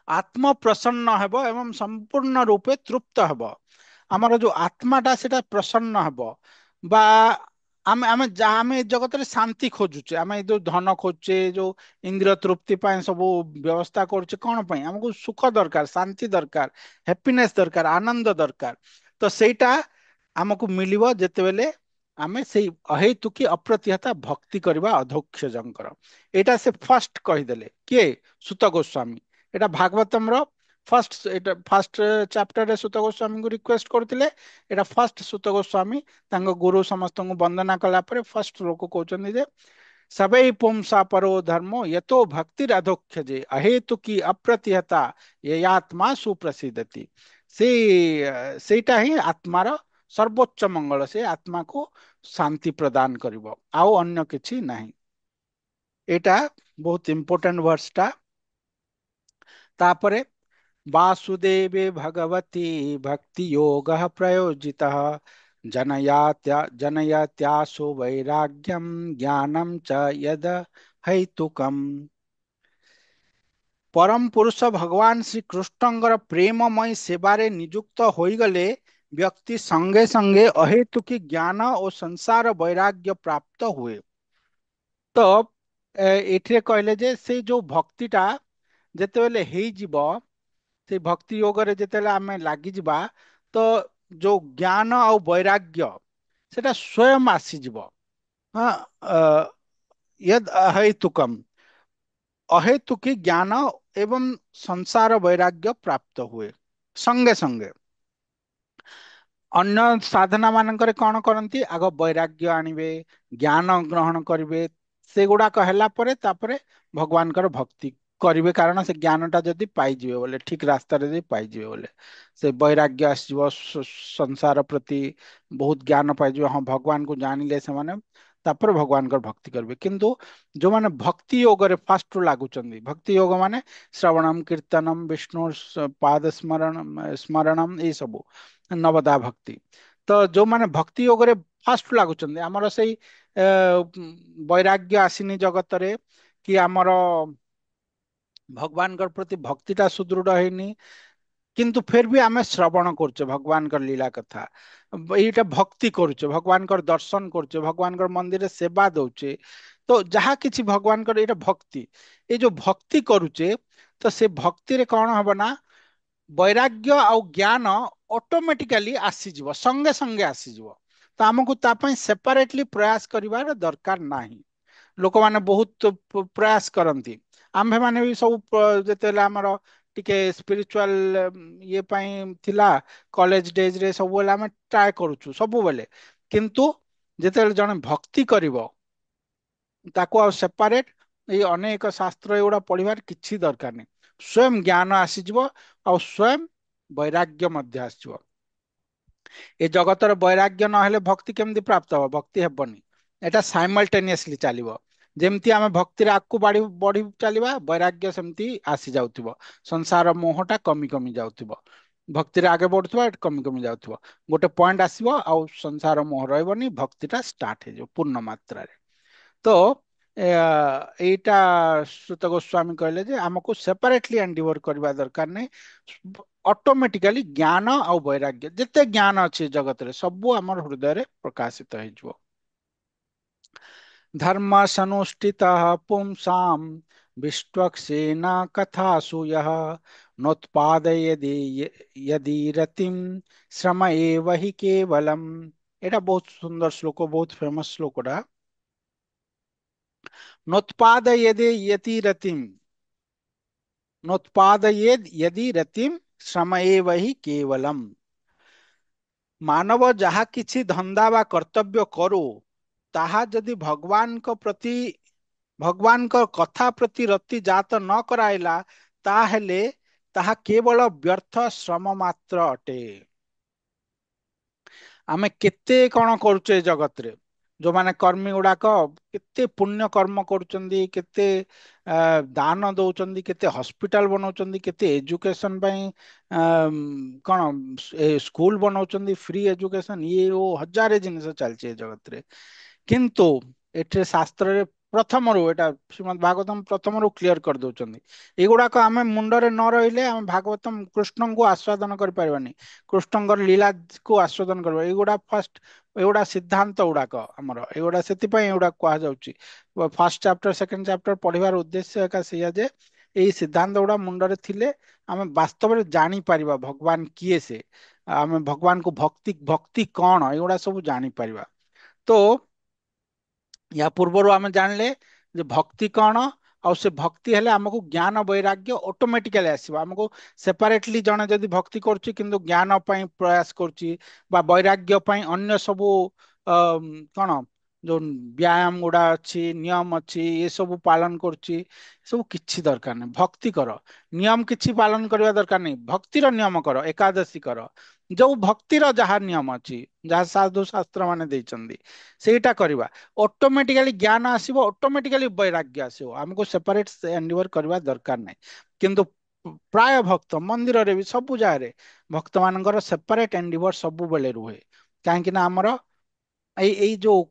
ଆତ୍ମ ପ୍ରସନ୍ନ ହେବ ଏବଂ ସମ୍ପୂର୍ଣ୍ଣ ରୂପେ ତୃପ୍ତ ହେବ। ଆମର ଯୋଉ ଆତ୍ମାଟା ସେଟା ପ୍ରସନ୍ନ ହେବ। ବା ଆମେ ଯାହା ଆମେ ଏ ଜଗତରେ ଶାନ୍ତି ଖୋଜୁଛେ, ଆମେ ଏ ଯୋଉ ଧନ ଖୋଜୁଛେ, ଯୋଉ ଇନ୍ଦ୍ରିୟ ତୃପ୍ତି ପାଇଁ ସବୁ ବ୍ୟବସ୍ଥା କରୁଛେ, କଣ ପାଇଁ? ଆମକୁ ସୁଖ ଦରକାର, ଶାନ୍ତି ଦରକାର, ହ୍ୟାପିନେସ୍ ଦରକାର, ଆନନ୍ଦ ଦରକାର। ତ ସେଇଟା ଆମକୁ ମିଳିବ ଯେତେବେଳେ ଆମେ ସେଇ ଅହେତୁକୀ ଅପ୍ରତିହତା ଭକ୍ତି କରିବା ଅଧୋକ୍ଷଜଙ୍କର। ଏଇଟା ସେ ଫାର୍ଷ୍ଟ କହିଦେଲେ କିଏ? ସୁତ ଗୋସ୍ୱାମୀ। ଏଇଟା ଭାଗବତମର ଫାର୍ଷ୍ଟ, ଏଇଟା ଫାର୍ଷ୍ଟ ଚାପ୍ଟରରେ ସୁତ ଗୋସ୍ୱାମୀଙ୍କୁ ରିକ୍ୱେଷ୍ଟ କରୁଥିଲେ। ଏଇଟା ଫାର୍ଷ୍ଟ ସୁତ ଗୋସ୍ୱାମୀ ତାଙ୍କ ଗୁରୁ ସମସ୍ତଙ୍କୁ ବନ୍ଦନା କଲା ପରେ ଫାର୍ଷ୍ଟ ଲୋକ କହୁଛନ୍ତି ଯେ ସବୈ ପୁଂସା ପରୋ ଧର୍ମୋ ୟତୋ ଭକ୍ତିର ଅଧୋକ୍ଷଜେ ଅହେତୁକୀ ଅପ୍ରତିହତା ୟୟାତ୍ମା ସୁପ୍ରସିଦ୍ଧତି। ସେଇଟା ହିଁ ଆତ୍ମାର ସର୍ବୋଚ୍ଚ ମଙ୍ଗଳ, ସେ ଆତ୍ମାକୁ ଶାନ୍ତି ପ୍ରଦାନ କରିବ, ଆଉ ଅନ୍ୟ କିଛି ନାହିଁ। ଏଇଟା ବହୁତ ଇମ୍ପୋର୍ଟାଣ୍ଟ ଭର୍ସଟା। ତାପରେ ବାସୁଦେବେ ଭଗବତୀ ଭକ୍ତି ଯୋଗଃ ପ୍ରୟୋଜିତଃ जनयात्यासु वैराग्यं ज्ञानं च यद हैतुकम्। परम पुरुष भगवान श्री कृष्णଙ୍କର ପ୍ରେମମୟୀ ସେବାରେ ନିଯୁକ୍ତ ହୋଇଗଲେ ବ୍ୟକ୍ତି ସଙ୍ଗେ ସଙ୍ଗେ ଅହେତୁକୀ ଜ୍ଞାନ ଓ ସଂସାର ବୈରାଗ୍ୟ ପ୍ରାପ୍ତ ହୁଏ। ତ ଏଥିରେ କହିଲେ ଯେ ସେଇ ଯୋଉ ଭକ୍ତିଟା ଯେତେବେଳେ ହେଇଯିବ, ସେଇ ଭକ୍ତି ଯୋଗରେ ଯେତେବେଳେ ଆମେ ଲାଗିଯିବା, ତ ଯୋଉ ଜ୍ଞାନ ଆଉ ବୈରାଗ୍ୟ ସେଟା ସ୍ୱୟଂ ଆସିଯିବ। ହଁ, ୟଦ୍ ଅହେତୁକମ୍, ଅହେତୁକୀ ଜ୍ଞାନ ଏବଂ ସଂସାର ବୈରାଗ୍ୟ ପ୍ରାପ୍ତ ହୁଏ ସଙ୍ଗେ ସଙ୍ଗେ। ଅନ୍ୟ ସାଧନା ମାନଙ୍କରେ କଣ କରନ୍ତି? ଆଗ ବୈରାଗ୍ୟ ଆଣିବେ, ଜ୍ଞାନ ଗ୍ରହଣ କରିବେ, ସେଗୁଡାକ ହେଲା ପରେ ତାପରେ ଭଗବାନଙ୍କର ଭକ୍ତି କରିବେ, କାରଣ ସେ ଜ୍ଞାନଟା ଯଦି ପାଇଯିବେ ବୋଲେ, ଠିକ ରାସ୍ତାରେ ଯଦି ପାଇଯିବେ ବୋଲେ ସେ ବୈରାଗ୍ୟ ଆସିଯିବ, ସଂସାର ପ୍ରତି ବହୁତ ଜ୍ଞାନ ପାଇଯିବେ। ହଁ, ଭଗବାନଙ୍କୁ ଜାଣିଲେ ସେମାନେ ତାପରେ ଭଗବାନଙ୍କର ଭକ୍ତି କରିବେ। କିନ୍ତୁ ଯୋଉମାନେ ଭକ୍ତି ୟୋଗରେ ଫାଷ୍ଟରୁ ଲାଗୁଛନ୍ତି, ଭକ୍ତି ୟୋଗ ମାନେ ଶ୍ରବଣମ କୀର୍ତ୍ତନମ ବିଷ୍ଣୁ ପାଦ ସ୍ମରଣମ, ଏଇସବୁ ନବଦା ଭକ୍ତି। ତ ଯୋଉମାନେ ଭକ୍ତି ୟୋଗରେ ଫାଷ୍ଟରୁ ଲାଗୁଛନ୍ତି, ଆମର ସେଇ ବୈରାଗ୍ୟ ଆସିନି ଜଗତରେ, କି ଆମର ଭଗବାନଙ୍କର ପ୍ରତି ଭକ୍ତିଟା ସୁଦୃଢ଼ ହେଇନି, କିନ୍ତୁ ଫେର ବି ଆମେ ଶ୍ରବଣ କରୁଛେ ଭଗବାନଙ୍କର ଲୀଳା କଥା, ଏଇଟା ଭକ୍ତି କରୁଛେ, ଭଗବାନଙ୍କର ଦର୍ଶନ କରୁଛେ, ଭଗବାନଙ୍କର ମନ୍ଦିରରେ ସେବା ଦଉଛେ, ତ ଯାହା କିଛି ଭଗବାନଙ୍କର ଏଇଟା ଭକ୍ତି। ଏଇ ଯୋଉ ଭକ୍ତି କରୁଛେ, ତ ସେ ଭକ୍ତିରେ କଣ ହବ ନା ବୈରାଗ୍ୟ ଆଉ ଜ୍ଞାନ ଅଟୋମେଟିକାଲି ଆସିଯିବ, ସଙ୍ଗେ ସଙ୍ଗେ ଆସିଯିବ। ତ ଆମକୁ ତା ପାଇଁ ସେପାରେଟଲି ପ୍ରୟାସ କରିବାର ଦରକାର ନାହିଁ। ଲୋକମାନେ ବହୁତ ପ୍ରୟାସ କରନ୍ତି, ଆମ୍ଭେମାନେ ବି ସବୁ ଯେତେବେଳେ ଆମର ଟିକେ ସ୍ପିରିଚୁଆଲ ଇଏ ପାଇଁ ଥିଲା କଲେଜ ଡେଜରେ, ସବୁବେଳେ ଆମେ ଟ୍ରାଏ କରୁଛୁ ସବୁବେଳେ। କିନ୍ତୁ ଯେତେବେଳେ ଜଣେ ଭକ୍ତି କରିବ, ତାକୁ ଆଉ ସେପାରେଟ ଏଇ ଅନେକ ଶାସ୍ତ୍ର ଏଗୁଡ଼ା ପଢିବାର କିଛି ଦରକାର ନାହିଁ। ସ୍ୱୟଂ ଜ୍ଞାନ ଆସିଯିବ ଆଉ ସ୍ୱୟଂ ବୈରାଗ୍ୟ ମଧ୍ୟ ଆସିଯିବ। ଏ ଜଗତର ବୈରାଗ୍ୟ ନହେଲେ ଭକ୍ତି କେମିତି ପ୍ରାପ୍ତ ହବ? ଭକ୍ତି ହେବନି। ଏଟା ସାଇମଲ୍ଟେନିୟସଲି ଚାଲିବ। ଯେମିତି ଆମେ ଭକ୍ତିରେ ଆଗକୁ ବଢି ଚାଲିବା, ବୈରାଗ୍ୟ ସେମିତି ଆସିଯାଉଥିବ, ସଂସାର ମୋହଟା କମି କମି ଯାଉଥିବ, ଭକ୍ତିରେ ଆଗେ ବଢୁଥିବ, ଏଠି କମି କମି ଯାଉଥିବ। ଗୋଟେ ପଏଣ୍ଟ ଆସିବ ଆଉ ସଂସାର ମୋହ ରହିବନି, ଭକ୍ତିଟା ଷ୍ଟାର୍ଟ ହେଇଯିବ ପୂର୍ଣ୍ଣ ମାତ୍ରାରେ। ତ ଏଇଟା ସୁତ ଗୋସ୍ୱାମୀ କହିଲେ ଯେ ଆମକୁ ସେପାରେଟଲି ଏଣ୍ଡିଭର କରିବା ଦରକାର ନାହିଁ। ଅଟୋମେଟିକାଲି ଜ୍ଞାନ ଆଉ ବୈରାଗ୍ୟ, ଯେତେ ଜ୍ଞାନ ଅଛି ଜଗତରେ ସବୁ ଆମର ହୃଦୟରେ ପ୍ରକାଶିତ ହେଇଯିବ। ଧର୍ମ ସනුଷ୍ଠିତଃ ପୁଂସାಂ ବିଷ୍ଟ୍ୱକ୍ସେନା କଥାସୁ ଯଃ ନୋତ୍ପାଦୟଦି ୟଦି ରତିಂ ଶ୍ରମ ଏବ ହି କେବଲମ୍। ଏଇଟା ବହୁତ ସୁନ୍ଦର ଶ୍ଲୋକ, ବହୁତ ଫେମସ ଶ୍ଲୋକଟା। ନୋତ୍ପାଦୟଦି ୟତି ରତିಂ, ନୋତ୍ପାଦୟେଦ୍ ୟଦି ରତିಂ ଶ୍ରମ ଏବ ହି କେବଲମ୍। ମାନବ ଯାହା କିଛି ଧନ୍ଦା ବା କର୍ତ୍ତବ୍ୟ କରୁ, ତାହା ଯଦି ଭଗବାନଙ୍କ କଥା ପ୍ରତି ରତି ଜାତ ନ କରାଇଲା, ତାହେଲେ ତାହା କେବଳ ବ୍ୟର୍ଥ ଶ୍ରମ ମାତ୍ର ଅଟେ। ଆମେ କେତେ କଣ କରୁଛେ ଏ ଜଗତରେ, ଯୋଉମାନେ କର୍ମୀ ଗୁଡାକ କେତେ ପୁଣ୍ୟ କର୍ମ କରୁଛନ୍ତି, କେତେ ଦାନ ଦଉଛନ୍ତି, କେତେ ହସ୍ପିଟାଲ ବନଉଛନ୍ତି, କେତେ ଏଜୁକେସନ ପାଇଁ କଣ ସ୍କୁଲ ବନଉଛନ୍ତି, ଫ୍ରି ଏଜୁକେସନ, ଇଏ ଓ ହଜାରେ ଜିନିଷ ଚାଲିଛି ଏ ଜଗତରେ। କିନ୍ତୁ ଏଠି ଶାସ୍ତ୍ରରେ ପ୍ରଥମରୁ, ଏଇଟା ଶ୍ରୀମଦ୍ ଭାଗବତମ ପ୍ରଥମରୁ କ୍ଲିୟର କରିଦଉଛନ୍ତି, ଏଗୁଡାକ ଆମେ ମୁଣ୍ଡରେ ନ ରହିଲେ ଆମେ ଭାଗବତମ କୃଷ୍ଣଙ୍କୁ ଆସ୍ୱାଦନ କରିପାରିବାନି, କୃଷ୍ଣଙ୍କର ଲୀଳାକୁ ଆସ୍ୱାଦନ କରିବା। ଏଗୁଡା ଫାଷ୍ଟ, ଏଗୁଡା ସିଦ୍ଧାନ୍ତ ଗୁଡାକ ଆମର ଏଗୁଡା, ସେଥିପାଇଁ ଏଗୁଡା କୁହାଯାଉଛି। ଫାର୍ଷ୍ଟ ଚାପ୍ଟର ସେକେଣ୍ଡ ଚାପ୍ଟର ପଢିବାର ଉଦ୍ଦେଶ୍ୟ ଏକା ସେଇଆ ଯେ ଏଇ ସିଦ୍ଧାନ୍ତ ଗୁଡା ମୁଣ୍ଡରେ ଥିଲେ ଆମେ ବାସ୍ତବରେ ଜାଣିପାରିବା ଭଗବାନ କିଏ ସେ, ଆମେ ଭଗବାନଙ୍କୁ ଭକ୍ତି, ଭକ୍ତି କଣ, ଏଗୁଡା ସବୁ ଜାଣିପାରିବା। ତ ୟା ପୂର୍ବରୁ ଆମେ ଜାଣିଲେ ଯେ ଭକ୍ତି କଣ, ଆଉ ସେ ଭକ୍ତି ହେଲେ ଆମକୁ ଜ୍ଞାନ ବୈରାଗ୍ୟ ଅଟୋମେଟିକାଲି ଆସିବ। ଆମକୁ ସେପାରେଟଲି ଜଣେ ଯଦି ଭକ୍ତି କରୁଛି କିନ୍ତୁ ଜ୍ଞାନ ପାଇଁ ପ୍ରୟାସ କରୁଛି ବା ବୈରାଗ୍ୟ ପାଇଁ ଅନ୍ୟ ସବୁ କଣ ଯୋଉ ବ୍ୟାୟାମ ଗୁଡା ଅଛି, ନିୟମ ଅଛି, ଏସବୁ ପାଳନ କରୁଛି, ସବୁ କିଛି ଦରକାର ନାହିଁ। ଭକ୍ତି କର, ନିୟମ କିଛି ପାଳନ କରିବା ଦରକାର ନାହିଁ, ଭକ୍ତିର ନିୟମ କର, ଏକାଦଶୀ କର, ଯୋଉ ଭକ୍ତିର ଯାହା ନିୟମ ଅଛି, ଯାହା ସାଧୁ ଶାସ୍ତ୍ର ମାନେ ଦେଇଛନ୍ତି ସେଇଟା କରିବା, ଅଟୋମେଟିକାଲି ଜ୍ଞାନ ଆସିବ, ଅଟୋମେଟିକାଲି ବୈରାଗ୍ୟ ଆସିବ। ଆମକୁ ସେପାରେଟ ଏଣ୍ଡିଭର କରିବା ଦରକାର ନାହିଁ। କିନ୍ତୁ ପ୍ରାୟ ଭକ୍ତ ମନ୍ଦିରରେ ବି ସବୁ ଜାଗାରେ ଭକ୍ତମାନଙ୍କର ସେପାରେଟ ଏଣ୍ଡିଭର ସବୁବେଳେ ରୁହେ, କାହିଁକି ନା ଆମର ଏଇ ଯୋଉ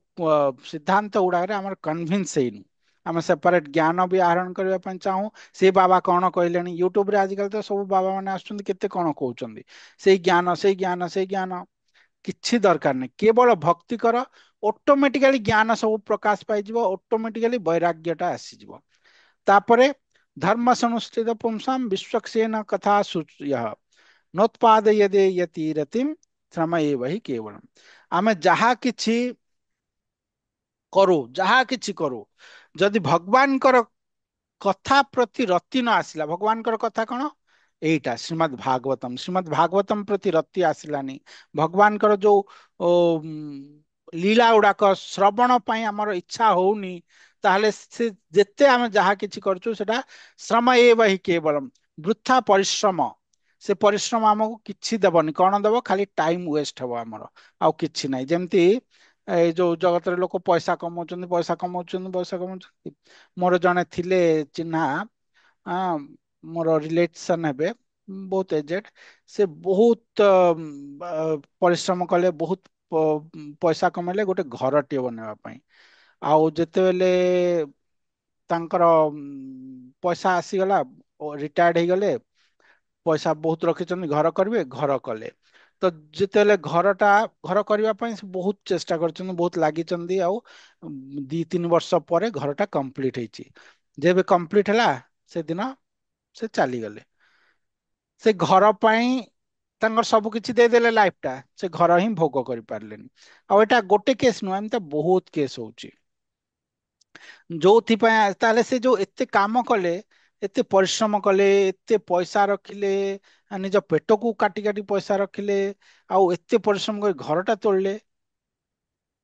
ସିଦ୍ଧାନ୍ତ ଗୁଡାକରେ ଆମର କନଭିନ୍ସ ହେଇନୁ। ଆମେ ସେପାରେଟ ଜ୍ଞାନ ବି ଆହରଣ କରିବା ପାଇଁ ଚାହୁଁ। ସେ ବାବା କଣ କହିଲେଣି, ୟୁଟ୍ୟୁବରେ ଆଜିକାଲି ତ ସବୁ ବାବା ମାନେ ଆସୁଛନ୍ତି, କେତେ କଣ କହୁଛନ୍ତି, ସେଇ ଜ୍ଞାନ ସେଇ ଜ୍ଞାନ ସେଇ ଜ୍ଞାନ, କିଛି ଦରକାର ନାହିଁ, କେବଳ ଭକ୍ତି କର, ଅଟୋମେଟିକାଲି ଜ୍ଞାନ ସବୁ ପ୍ରକାଶ ପାଇଯିବ, ଅଟୋମେଟିକାଲି ବୈରାଗ୍ୟଟା ଆସିଯିବ। ତାପରେ ଧର୍ମ ସଂସ୍ଥିତ ପୁଂସାମ ବିଶ୍ୱକ୍ସେନ କଥା ସୁୟଃ ନୋତ୍ପାଦୟଦେ ୟତି ରତିମ୍ ଶ୍ରମ ଏବ ହି କେବଳମ୍। ଆମେ ଯାହା କିଛି କରୁ, ଯାହା କିଛି କରୁ, ଯଦି ଭଗବାନଙ୍କର କଥା ପ୍ରତି ରତି ନ ଆସିଲା, ଭଗବାନଙ୍କର କଥା କଣ? ଏଇଟା ଶ୍ରୀମଦ୍ ଭାଗବତମ। ଶ୍ରୀମଦ୍ ଭାଗବତମ ପ୍ରତି ରତି ଆସିଲାନି, ଭଗବାନଙ୍କର ଯୋଉ ଲୀଳା ଗୁଡାକ ଶ୍ରବଣ ପାଇଁ ଆମର ଇଚ୍ଛା ହଉନି, ତାହେଲେ ସେ ଯେତେ ଆମେ ଯାହା କିଛି କରୁଛୁ ସେଟା ଶ୍ରମ ଏବ ହି କେବଳମ୍, ବୃଥା ପରିଶ୍ରମ। ସେ ପରିଶ୍ରମ ଆମକୁ କିଛି ଦେବନି। କଣ ଦେବ? ଖାଲି ଟାଇମ ୱେଷ୍ଟ ହବ ଆମର, ଆଉ କିଛି ନାହିଁ। ଯେମିତି ଏଇ ଯୋଉ ଜଗତରେ ଲୋକ ପଇସା କମାଉଛନ୍ତି, ପଇସା କମାଉଛନ୍ତି, ପଇସା କମାଉଛନ୍ତି। ମୋର ଜଣେ ଥିଲେ ଚିହ୍ନା, ମୋର ରିଲେସନ ହେବେ, ବହୁତ ଏଜେଡ, ସେ ବହୁତ ପରିଶ୍ରମ କଲେ, ବହୁତ ପଇସା କମେଇଲେ ଗୋଟେ ଘରଟିଏ ବନେଇବା ପାଇଁ। ଆଉ ଯେତେବେଳେ ତାଙ୍କର ପଇସା ଆସିଗଲା, ରିଟାୟାର୍ଡ ହେଇଗଲେ, ପଇସା ବହୁତ ରଖିଛନ୍ତି, ଘର କରିବେ, ଘର କଲେ। ତ ଯେତେବେଳେ ଘର କରିବା ପାଇଁ ସେ ବହୁତ ଚେଷ୍ଟା କରିଛନ୍ତି, ବହୁତ ଲାଗିଛନ୍ତି, ଆଉ 2-3 ବର୍ଷ ପରେ ଘରଟା କମ୍ପ୍ଲିଟ ହେଇଛି। ଯେବେ କମ୍ପ୍ଲିଟ ହେଲା ସେଦିନ ସେ ଚାଲିଗଲେ। ସେ ଘର ପାଇଁ ତାଙ୍କର ସବୁ କିଛି ଦେଇଦେଲେ ଲାଇଫଟା, ସେ ଘର ହିଁ ଭୋଗ କରିପାରିଲେନି। ଆଉ ଏଇଟା ଗୋଟେ କେସ୍ ନୁହଁ, ଏମିତି ବହୁତ କେସ୍ ହଉଛି। ଯୋଉଥିପାଇଁ ତାହେଲେ ସେ ଯୋଉ ଏତେ କାମ କଲେ, ଏତେ ପରିଶ୍ରମ କଲେ, ଏତେ ପଇସା ରଖିଲେ, ନିଜ ପେଟକୁ କାଟି କାଟି ପଇସା ରଖିଲେ, ଆଉ ଏତେ ପରିଶ୍ରମ କରି ଘରଟା ତୋଳିଲେ,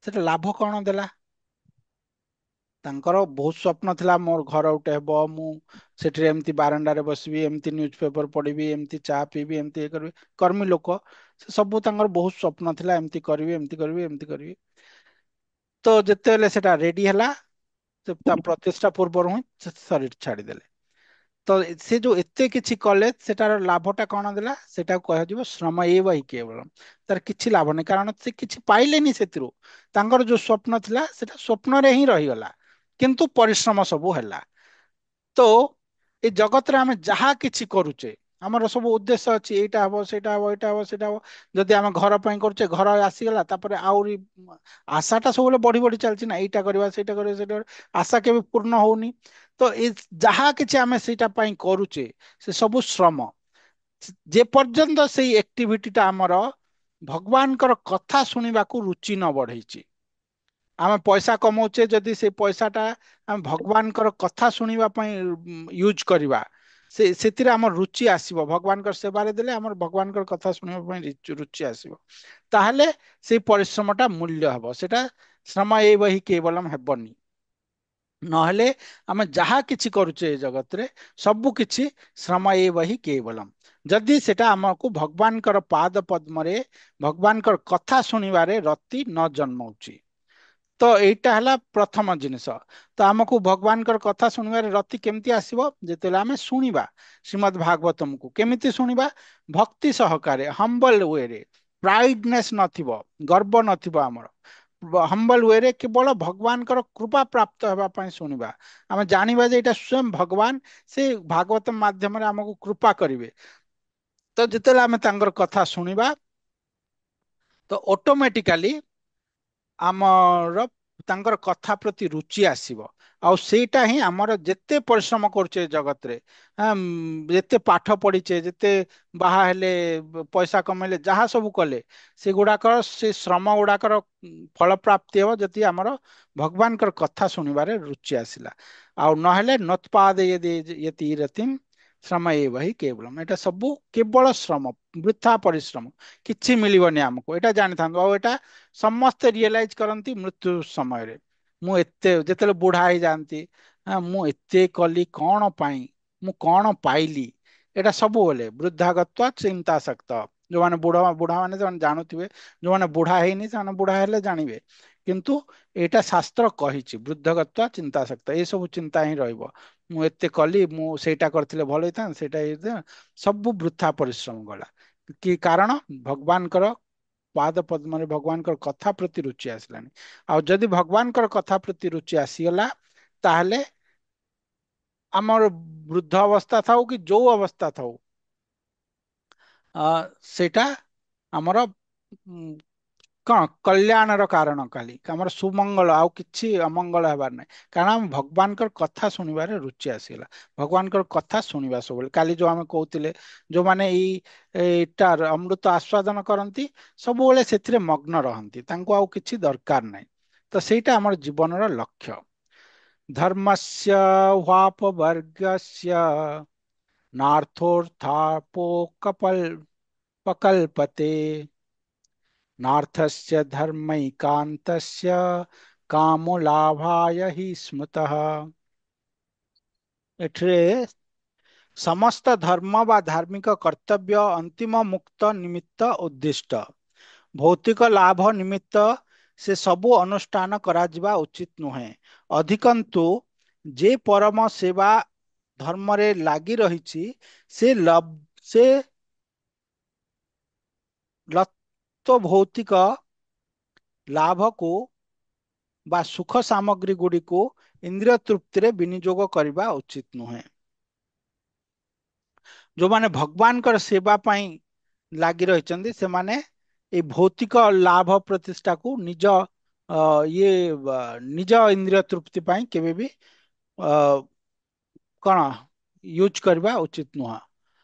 ସେଟା ଲାଭ କଣ ଦେଲା? ତାଙ୍କର ବହୁତ ସ୍ୱପ୍ନ ଥିଲା ମୋର ଘର ଗୋଟେ ହେବ, ମୁଁ ସେଠିରେ ଏମିତି ବାରଣ୍ଡାରେ ବସିବି, ଏମିତି ନ୍ୟୁଜ୍ ପେପର ପଢିବି, ଏମିତି ଚା ପିଇବି, ଏମିତି ଇଏ କରିବି। କର୍ମୀ ଲୋକ ସେ ସବୁ, ତାଙ୍କର ବହୁତ ସ୍ୱପ୍ନ ଥିଲା ଏମିତି କରିବି, ଏମିତି କରିବି, ଏମିତି କରିବି। ତ ଯେତେବେଳେ ସେଟା ରେଡି ହେଲା, ସେ ତା ପ୍ରତିଷ୍ଠା ପୂର୍ବରୁ ହିଁ ସେ ଶରୀର ଛାଡ଼ିଦେଲେ। ତ ସେ ଯୋଉ ଏତେ କିଛି କଲେ ସେଟାର ଲାଭଟା କଣ ଦେଲା? ସେଟାକୁ କୁହାଯିବ ଶ୍ରମ ଏବ ହି କେବଳ, ତାର କିଛି ଲାଭ ନାହିଁ, କାରଣ ସେ କିଛି ପାଇଲେନି ସେଥିରୁ। ତାଙ୍କର ଯୋଉ ସ୍ୱପ୍ନ ଥିଲା ସେଟା ସ୍ୱପ୍ନରେ ହିଁ ରହିଗଲା, କିନ୍ତୁ ପରିଶ୍ରମ ସବୁ ହେଲା। ତ ଏ ଜଗତରେ ଆମେ ଯାହା କିଛି କରୁଛେ, ଆମର ସବୁ ଉଦ୍ଦେଶ୍ୟ ଅଛି, ଏଇଟା ହବ, ସେଇଟା ହବ, ଏଇଟା ହବ, ସେଇଟା ହବ। ଯଦି ଆମେ ଘର ପାଇଁ କରୁଛେ, ଘର ଆସିଗଲା, ତାପରେ ଆହୁରି ଆଶାଟା ସବୁବେଳେ ବଢି ବଢି ଚାଲିଛି ନା, ଏଇଟା କରିବା, ସେଇଟା କରିବା, ସେଇଟା କରିବା, ଆଶା କେବେ ପୂର୍ଣ୍ଣ ହଉନି। ତ ଏ ଯାହା କିଛି ଆମେ ସେଇଟା ପାଇଁ କରୁଛେ ସେ ସବୁ ଶ୍ରମ। ଯେ ପର୍ଯ୍ୟନ୍ତ ସେଇ ଆକ୍ଟିଭିଟିଟା ଆମର ଭଗବାନଙ୍କର କଥା ଶୁଣିବାକୁ ରୁଚି ନ ବଢେଇଛି। ଆମେ ପଇସା କମାଉଛେ, ଯଦି ସେ ପଇସାଟା ଆମେ ଭଗବାନଙ୍କର କଥା ଶୁଣିବା ପାଇଁ ୟୁଜ୍ କରିବା, ସେଥିରେ ଆମର ରୁଚି ଆସିବ। ଭଗବାନଙ୍କର ସେବାରେ ଦେଲେ ଆମର ଭଗବାନଙ୍କର କଥା ଶୁଣିବା ପାଇଁ ରୁଚି ଆସିବ, ତାହେଲେ ସେଇ ପରିଶ୍ରମଟା ମୂଲ୍ୟ ହେବ, ସେଟା ଶ୍ରମ ଏବ ହି କେବଳମ୍ ହେବନି। ନହେଲେ ଆମେ ଯାହା କିଛି କରୁଛେ ଏ ଜଗତରେ ସବୁ କିଛି ଶ୍ରମ ଏବ ହି କେବଳମ୍। ଯଦି ସେଟା ଆମକୁ ଭଗବାନଙ୍କର ପାଦ ପଦ୍ମରେ ଭଗବାନଙ୍କର କଥା ଶୁଣିବାରେ ରତି ନ ଜନ୍ମଉଛି, ତ ଏଇଟା ହେଲା ପ୍ରଥମ ଜିନିଷ। ତ ଆମକୁ ଭଗବାନଙ୍କର କଥା ଶୁଣିବାରେ ରତି କେମିତି ଆସିବ? ଯେତେବେଳେ ଆମେ ଶୁଣିବା ଶ୍ରୀମଦ୍ ଭାଗବତମକୁ। କେମିତି ଶୁଣିବା? ଭକ୍ତି ସହକାରେ, ହମ୍ବଲ ୱେରେ, ପ୍ରାଇଡନେସ୍ ନଥିବ, ଗର୍ବ ନଥିବ ଆମର, ହମ୍ବଲ ୱେରେ କେବଳ ଭଗବାନଙ୍କର କୃପା ପ୍ରାପ୍ତ ହେବା ପାଇଁ ଶୁଣିବା। ଆମେ ଜାଣିବା ଯେ ଏଇଟା ସ୍ୱୟଂ ଭଗବାନ, ସେ ଭାଗବତ ମାଧ୍ୟମରେ ଆମକୁ କୃପା କରିବେ। ତ ଯେତେବେଳେ ଆମେ ତାଙ୍କର କଥା ଶୁଣିବା, ତ ଅଟୋମେଟିକାଲି ଆମର ତାଙ୍କର କଥା ପ୍ରତି ରୁଚି ଆସିବ। ଆଉ ସେଇଟା ହିଁ ଆମର ଯେତେ ପରିଶ୍ରମ କରୁଛେ ଜଗତରେ, ଯେତେ ପାଠ ପଢିଛେ, ଯେତେ ବାହା ହେଲେ, ପଇସା କମେଇଲେ, ଯାହା ସବୁ କଲେ, ସେଗୁଡାକର ସେ ଶ୍ରମ ଗୁଡାକର ଫଳ ପ୍ରାପ୍ତି ହେବ ଯଦି ଆମର ଭଗବାନଙ୍କର କଥା ଶୁଣିବାରେ ରୁଚି ଆସିଲା। ଆଉ ନହେଲେ ନତ୍ପାଦୟତି ରତିମ୍ ଶ୍ରମ ଏବ ହି କେବଳମ୍, ଏଇଟା ସବୁ କେବଳ ଶ୍ରମ, ବୃଥା ପରିଶ୍ରମ, କିଛି ମିଳିବନି ଆମକୁ, ଏଇଟା ଜାଣିଥାନ୍ତୁ। ଆଉ ଏଇଟା ସମସ୍ତେ ରିଏଲାଇଜ କରନ୍ତି ମୃତ୍ୟୁ ସମୟରେ। ମୁଁ ଏତେ, ଯେତେବେଳେ ବୁଢା ହେଇଯାଆନ୍ତି, ମୁଁ ଏତେ କଲି କଣ ପାଇଁ, ମୁଁ କଣ ପାଇଲି, ଏଇଟା ସବୁବେଳେ ବୃଦ୍ଧାଗତ୍ୱ ଚିନ୍ତାସକ୍ତ। ଯୋଉମାନେ ବୁଢା ମାନେ ସେମାନେ ଜାଣୁଥିବେ, ଯୋଉମାନେ ବୁଢା ହେଇନି ସେମାନେ ବୁଢା ହେଲେ ଜାଣିବେ, କିନ୍ତୁ ଏଇଟା ଶାସ୍ତ୍ର କହିଛି ବୃଦ୍ଧଗତ୍ୱ ଚିନ୍ତାସକ୍ତ, ଏସବୁ ଚିନ୍ତା ହିଁ ରହିବ। ମୁଁ ଏତେ କଲି, ମୁଁ ସେଇଟା କରିଥିଲେ ଭଲ ହେଇଥାନ୍ତା, ସେଇଟା ହେଇଥାନ୍ତା, ସବୁ ବୃଥା ପରିଶ୍ରମ ଗଲା। କି କାରଣ? ଭଗବାନଙ୍କର ପାଦ ପଦ୍ମରେ ଭଗବାନଙ୍କର କଥା ପ୍ରତି ରୁଚି ଆସିଲାନି। ଆଉ ଯଦି ଭଗବାନଙ୍କର କଥା ପ୍ରତି ରୁଚି ଆସିଗଲା, ତାହେଲେ ଆମର ବୃଦ୍ଧ ଅବସ୍ଥା ଥାଉ କି ଯୋଉ ଅବସ୍ଥା ଥାଉ, ସେଇଟା ଆମର କଣ କଲ୍ୟାଣର କାରଣ, ଖାଲି ଆମର ସୁମଙ୍ଗଳ, ଆଉ କିଛି ଅମଙ୍ଗଳ ହେବାର ନାହିଁ। କାରଣ ଆମ ଭଗବାନଙ୍କର କଥା ଶୁଣିବାରେ ରୁଚି ଆସିଗଲା। ଭଗବାନଙ୍କର କଥା ଶୁଣିବା ସବୁବେଳେ। କାଲି ଯୋଉ ଆମେ କହୁଥିଲେ, ଯୋଉମାନେ ଏଇଟାର ଅମୃତ ଆସ୍ୱାଦନ କରନ୍ତି ସବୁବେଳେ ସେଥିରେ ମଗ୍ନ ରହନ୍ତି, ତାଙ୍କୁ ଆଉ କିଛି ଦରକାର ନାହିଁ। ତ ସେଇଟା ଆମର ଜୀବନର ଲକ୍ଷ୍ୟ। ଧର୍ମସ୍ୟ ହ୍ୱାପବର୍ଗସ୍ୟ ନାର୍ଥୋର୍ଥାପୋକପଲ ପକଲ୍ପତେ ନାର୍ଥସ୍ୟ ଧର୍ମୈକାନ୍ତସ୍ୟ କାମୋ ଲାଭାୟ ହି ସ୍ମୃତଃ। ଏଥିରେ ସମସ୍ତ ଧର୍ମ ବା ଧାର୍ମିକ କର୍ତ୍ତବ୍ୟ ଅନ୍ତିମ ମୁକ୍ତ ନିମିତ୍ତ ଉଦ୍ଦିଷ୍ଟ। ଭୌତିକ ଲାଭ ନିମିତ୍ତ ସେ ସବୁ ଅନୁଷ୍ଠାନ କରାଯିବା ଉଚିତ ନୁହେଁ। ଅଧିକନ୍ତୁ ଯେ ପରମ ସେବା ଧର୍ମରେ ଲାଗି ରହିଛି, ସେ ଲତ୍ତ ଭୌତିକ ଲାଭକୁ ବା ସୁଖ ସାମଗ୍ରୀ ଗୁଡ଼ିକୁ ଇନ୍ଦ୍ରିୟ ତୃପ୍ତିରେ ବିନିଯୋଗ କରିବା ଉଚିତ ନୁହେଁ। ଯୋଉମାନେ ଭଗବାନଙ୍କର ସେବା ପାଇଁ ଲାଗି ରହିଛନ୍ତି, ସେମାନେ ଏଇ ଭୌତିକ ଲାଭ ପ୍ରତିଷ୍ଠାକୁ ନିଜ ଇଏ ନିଜ ଇନ୍ଦ୍ରିୟ ତୃପ୍ତି ପାଇଁ କେବେ ବି କଣ ୟୁଜ୍ କରିବା ଉଚିତ ନୁହଁ।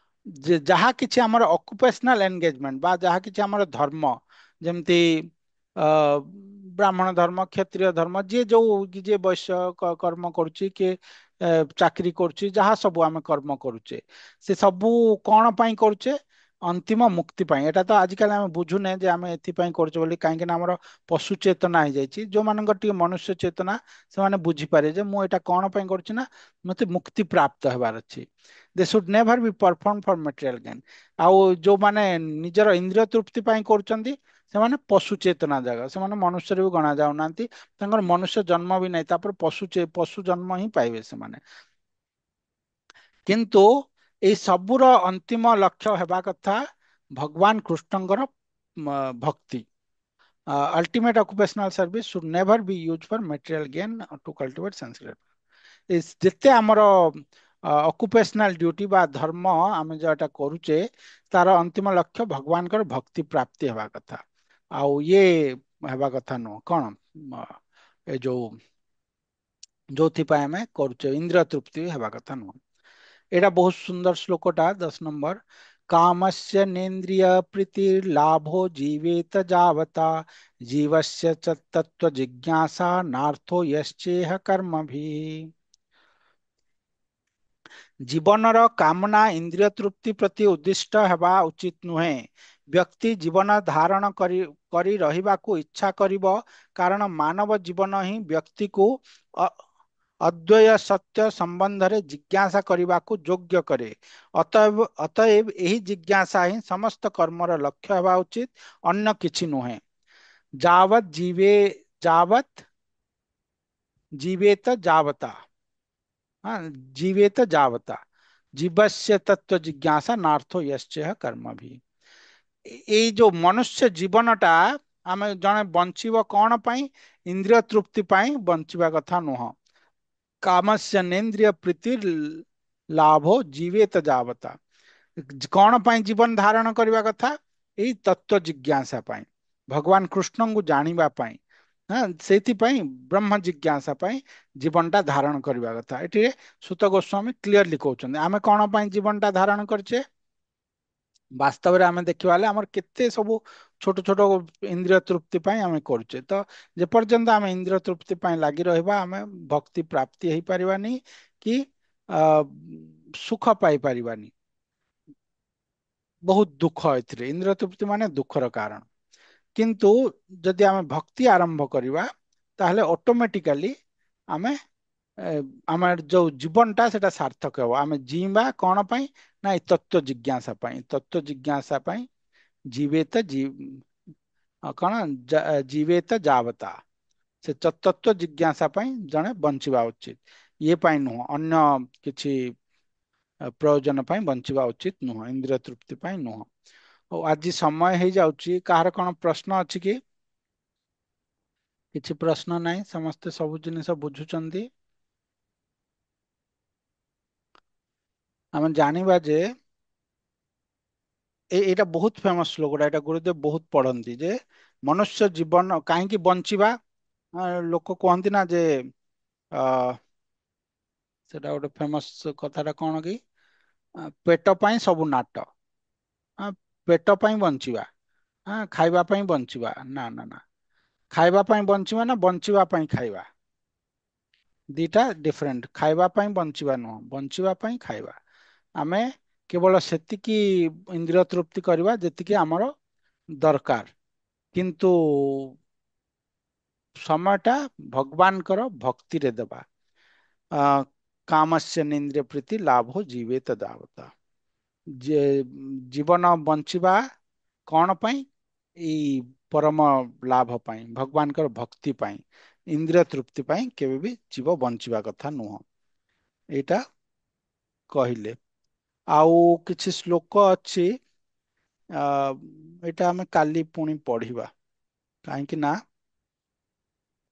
ଯେ ଯାହା କିଛି ଆମର ଅକୁପେସନାଲ ଏନଗେଜମେଣ୍ଟ ବା ଯାହା କିଛି ଆମର ଧର୍ମ, ଯେମିତି ବ୍ରାହ୍ମଣ ଧର୍ମ, କ୍ଷତ୍ରିୟ ଧର୍ମ, ଯିଏ ଯୋଉ ଯିଏ ବୈଶ୍ୟ କର୍ମ କରୁଛି, କିଏ ଚାକିରି କରୁଛି, ଯାହା ସବୁ ଆମେ କର୍ମ କରୁଛେ, ସେ ସବୁ କଣ ପାଇଁ କରୁଛେ? ଅନ୍ତିମ ମୁକ୍ତି ପାଇଁ। ଏଇଟା ତ ଆଜିକାଲି ଆମେ ବୁଝୁନେ ଯେ ଆମେ ଏଥିପାଇଁ କରୁଛେ ବୋଲି, କାହିଁକି ନା ଆମର ପଶୁ ଚେତନା ହେଇଯାଇଛି। ଯୋଉମାନଙ୍କର ଟିକେ ମନୁଷ୍ୟ ଚେତନା, ସେମାନେ ବୁଝିପାରିବେ ଯେ ମୁଁ ଏଇଟା କଣ ପାଇଁ କରୁଛି ନା ମତେ ମୁକ୍ତି ପ୍ରାପ୍ତ ହେବାର ଅଛି। They should never be perform for material gain. ଆଉ ଯୋଉମାନେ ନିଜର ଇନ୍ଦ୍ରିୟ ତୃପ୍ତି ପାଇଁ କରୁଛନ୍ତି, ସେମାନେ ପଶୁ ଚେତନା ଜାଗା, ସେମାନେ ମନୁଷ୍ୟରେ ବି ଗଣା ଯାଉନାହାନ୍ତି, ତାଙ୍କର ମନୁଷ୍ୟ ଜନ୍ମ ବି ନାହିଁ, ତାପରେ ପଶୁ ଜନ୍ମ ହିଁ ପାଇବେ ସେମାନେ। କିନ୍ତୁ ଏଇ ସବୁର ଅନ୍ତିମ ଲକ୍ଷ୍ୟ ହେବା କଥା ଭଗବାନ କୃଷ୍ଣଙ୍କର ଭକ୍ତି। Ultimate occupational service should never be used for material gain to cultivate sense. ଯେତେ ଆମର ଅକୁପେସନାଲ ଡ୍ୟୁଟି ବା ଧର୍ମ ଆମେ ଯୋଉଟା କରୁଛେ, ତାର ଅନ୍ତିମ ଲକ୍ଷ୍ୟ ଭଗବାନଙ୍କର ଭକ୍ତି ପ୍ରାପ୍ତି ହେବା କଥା, ଆଉ ଇଏ ହେବା କଥା ନୁହଁ। କଣ ଏ ଯୋଉଥିପାଇଁ ଆମେ କରୁଛେ, ଇନ୍ଦ୍ରିୟ ତୃପ୍ତି ହେବା କଥା ନୁହଁ। ଏଇଟା ବହୁତ ସୁନ୍ଦର ଶ୍ଲୋକଟା, 10 ନମ୍ବର। କାମସ୍ୟ ନେନ୍ଦ୍ରିୟ ପ୍ରୀତିର୍ ଲାଭୋ ଜୀବେତ ଯାବତା ଜୀବସ୍ୟ ଚ ତତ୍ତ୍ୱ ଜିଜ୍ଞାସା ନାର୍ଥୋ ୟଶ୍ଚେହ କର୍ମଭିଃ। ଜୀବନର କାମନା ଇନ୍ଦ୍ରିୟ ତୃପ୍ତି ପ୍ରତି ଉଦ୍ଦିଷ୍ଟ ହେବା ଉଚିତ ନୁହେଁ। ବ୍ୟକ୍ତି ଜୀବନ ଧାରଣ କରି ରହିବାକୁ ଇଚ୍ଛା କରିବ, କାରଣ ମାନବ ଜୀବନ ହିଁ ବ୍ୟକ୍ତିକୁ ଅଦ୍ୱୟ ସତ୍ୟ ସମ୍ବନ୍ଧରେ ଜିଜ୍ଞାସା କରିବାକୁ ଯୋଗ୍ୟ କରେ। ଅତଏବ ଏହି ଜିଜ୍ଞାସା ହିଁ ସମସ୍ତ କର୍ମର ଲକ୍ଷ୍ୟ ହେବା ଉଚିତ, ଅନ୍ୟ କିଛି ନୁହେଁ। ଯାବତ୍ ଜୀବେ ଯାବତ୍ ଜୀବେତ ଯାବତା, ହଁ, ଜୀବେତ ଯାବତା ଜୀବସ୍ୟ ତତ୍ତ୍ୱ ଜିଜ୍ଞାସା ନାର୍ଥୋ ୟଶ୍ଚେହ କର୍ମଭି। ଏଇ ଯୋଉ ମନୁଷ୍ୟ ଜୀବନଟା ଆମେ ଜଣେ ବଞ୍ଚିବ କଣ ପାଇଁ? ଇନ୍ଦ୍ରିୟ ତୃପ୍ତି ପାଇଁ ବଞ୍ଚିବା କଥା ନୁହଁ। କାମସ୍ୟ ନେନ୍ଦ୍ରିୟ ପ୍ରୀତି ଲାଭୋ ଜୀବେତ ଯାବତା। କଣ ପାଇଁ ଜୀବନ ଧାରଣ କରିବା କଥା? ଏଇ ତତ୍ତ୍ୱ ଜିଜ୍ଞାସା ପାଇଁ, ଭଗବାନ କୃଷ୍ଣଙ୍କୁ ଜାଣିବା ପାଇଁ। ହଁ, ସେଇଥିପାଇଁ ବ୍ରହ୍ମ ଜିଜ୍ଞାସା ପାଇଁ ଜୀବନଟା ଧାରଣ କରିବା କଥା। ଏଠି ସୂତ ଗୋସ୍ୱାମୀ କ୍ଲିୟରଲି କହୁଛନ୍ତି ଆମେ କଣ ପାଇଁ ଜୀବନଟା ଧାରଣ କରିଛେ। ବାସ୍ତବରେ ଆମେ ଦେଖିବା ହେଲେ ଆମର କେତେ ସବୁ ଛୋଟ ଛୋଟ ଇନ୍ଦ୍ରିୟ ତୃପ୍ତି ପାଇଁ ଆମେ କରୁଛେ। ତ ଯେପର୍ଯ୍ୟନ୍ତ ଆମେ ଇନ୍ଦ୍ରିୟ ତୃପ୍ତି ପାଇଁ ଲାଗି ରହିବା, ଆମେ ଭକ୍ତି ପ୍ରାପ୍ତି ହେଇପାରିବାନି କି ସୁଖ ପାଇପାରିବାନି। ବହୁତ ଦୁଃଖ ଏଥିରେ, ଇନ୍ଦ୍ରିୟ ତୃପ୍ତି ମାନେ ଦୁଃଖର କାରଣ। କିନ୍ତୁ ଯଦି ଆମେ ଭକ୍ତି ଆରମ୍ଭ କରିବା, ତାହେଲେ ଅଟୋମେଟିକାଲି ଆମର ଯୋଉ ଜୀବନଟା ସେଟା ସାର୍ଥକ ହେବ। ଆମେ ଜିଇଁବା କଣ ପାଇଁ ନା ଏଇ ତତ୍ତ୍ୱ ଜିଜ୍ଞାସା ପାଇଁ। ତତ୍ତ୍ୱ ଜିଜ୍ଞାସା ପାଇଁ ଜୀବେତ କଣ ଜୀବେତ ଯାବତା, ସେ ତତ୍ତ୍ୱ ଜିଜ୍ଞାସା ପାଇଁ ଜଣେ ବଞ୍ଚିବା ଉଚିତ, ଇଏ ପାଇଁ ନୁହଁ, ଅନ୍ୟ କିଛି ପ୍ରୟୋଜନ ପାଇଁ ବଞ୍ଚିବା ଉଚିତ ନୁହଁ, ଇନ୍ଦ୍ରିୟ ତୃପ୍ତି ପାଇଁ ନୁହଁ। ହଉ, ଆଜି ସମୟ ହେଇଯାଉଛି, କାହାର କଣ ପ୍ରଶ୍ନ ଅଛି କି? କିଛି ପ୍ରଶ୍ନ ନାହିଁ, ସମସ୍ତେ ସବୁ ଜିନିଷ ବୁଝୁଛନ୍ତି। ଆମେ ଜାଣିବା ଯେ ଏଇଟା ବହୁତ ଫେମସ ଶ୍ଲୋକଟା, ଏଇଟା ଗୁରୁଦେବ ବହୁତ ପଢନ୍ତି ଯେ ମନୁଷ୍ୟ ଜୀବନ କାହିଁକି ବଞ୍ଚିବା। ଲୋକ କୁହନ୍ତି ନା ଯେ ସେଟା ଗୋଟେ ଫେମସ କଥାଟା କଣ କି, ପେଟ ପାଇଁ ସବୁ ନାଟ। ପେଟ ପାଇଁ ବଞ୍ଚିବା, ଖାଇବା ପାଇଁ ବଞ୍ଚିବା, ନା ନା ନା, ଖାଇବା ପାଇଁ ବଞ୍ଚିବା ନା ବଞ୍ଚିବା ପାଇଁ ଖାଇବା, ଦିଟା ଡିଫରେଣ୍ଟ। ଖାଇବା ପାଇଁ ବଞ୍ଚିବା ନୁହଁ, ବଞ୍ଚିବା ପାଇଁ ଖାଇବା। ଆମେ କେବଳ ସେତିକି ଇନ୍ଦ୍ରିୟ ତୃପ୍ତି କରିବା ଯେତିକି ଆମର ଦରକାର, କିନ୍ତୁ ସମୟଟା ଭଗବାନଙ୍କର ଭକ୍ତିରେ ଦେବା। କାମସ୍ୟ ନିନ୍ଦ୍ରିୟ ପ୍ରୀତି ଲାଭ ଜୀବେତ ଦାବତା। ଯେ ଜୀବନ ବଞ୍ଚିବା କଣ ପାଇଁ? ଏଇ ପରମ ଲାଭ ପାଇଁ, ଭଗବାନଙ୍କର ଭକ୍ତି ପାଇଁ, ଇନ୍ଦ୍ରିୟ ତୃପ୍ତି ପାଇଁ କେବେ ବି ଜୀବ ବଞ୍ଚିବା କଥା ନୁହଁ, ଏଇଟା କହିଲେ। ଆଉ କିଛି ଶ୍ଲୋକ ଅଛି, ଏଇଟା ଆମେ କାଲି ପୁଣି ପଢିବା, କାହିଁକି ନା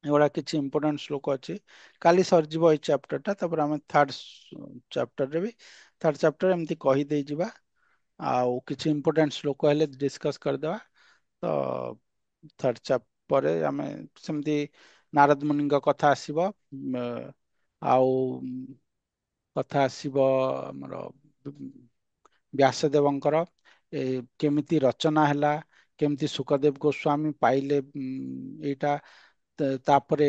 ଏଗୁଡ଼ା କିଛି ଇମ୍ପୋର୍ଟାଣ୍ଟ ଶ୍ଲୋକ ଅଛି। କାଲି ସରିଯିବ ଏଇ ଚାପ୍ଟରଟା, ତାପରେ ଆମେ ଥାର୍ଡ ଚାପ୍ଟରରେ ବି ଥାର୍ଡ ଚାପ୍ଟର ଏମିତି କହିଦେଇଯିବା। ଆଉ କିଛି ଇମ୍ପୋର୍ଟାଣ୍ଟ ଶ୍ଲୋକ ହେଲେ ଡିସ୍କସ୍ କରିଦେବା। ତ ଥାର୍ଡ ଚାପ୍ଟର ପରେ ଆମେ ସେମିତି ନାରଦ ମୁନିଙ୍କ କଥା ଆସିବ, ଆଉ କଥା ଆସିବ ଆମର ବ୍ୟାସଦେବଙ୍କର କେମିତି ରଚନା ହେଲା, କେମିତି ଶୁକଦେବ ଗୋସ୍ୱାମୀ ପାଇଲେ ଏଇଟା, ତାପରେ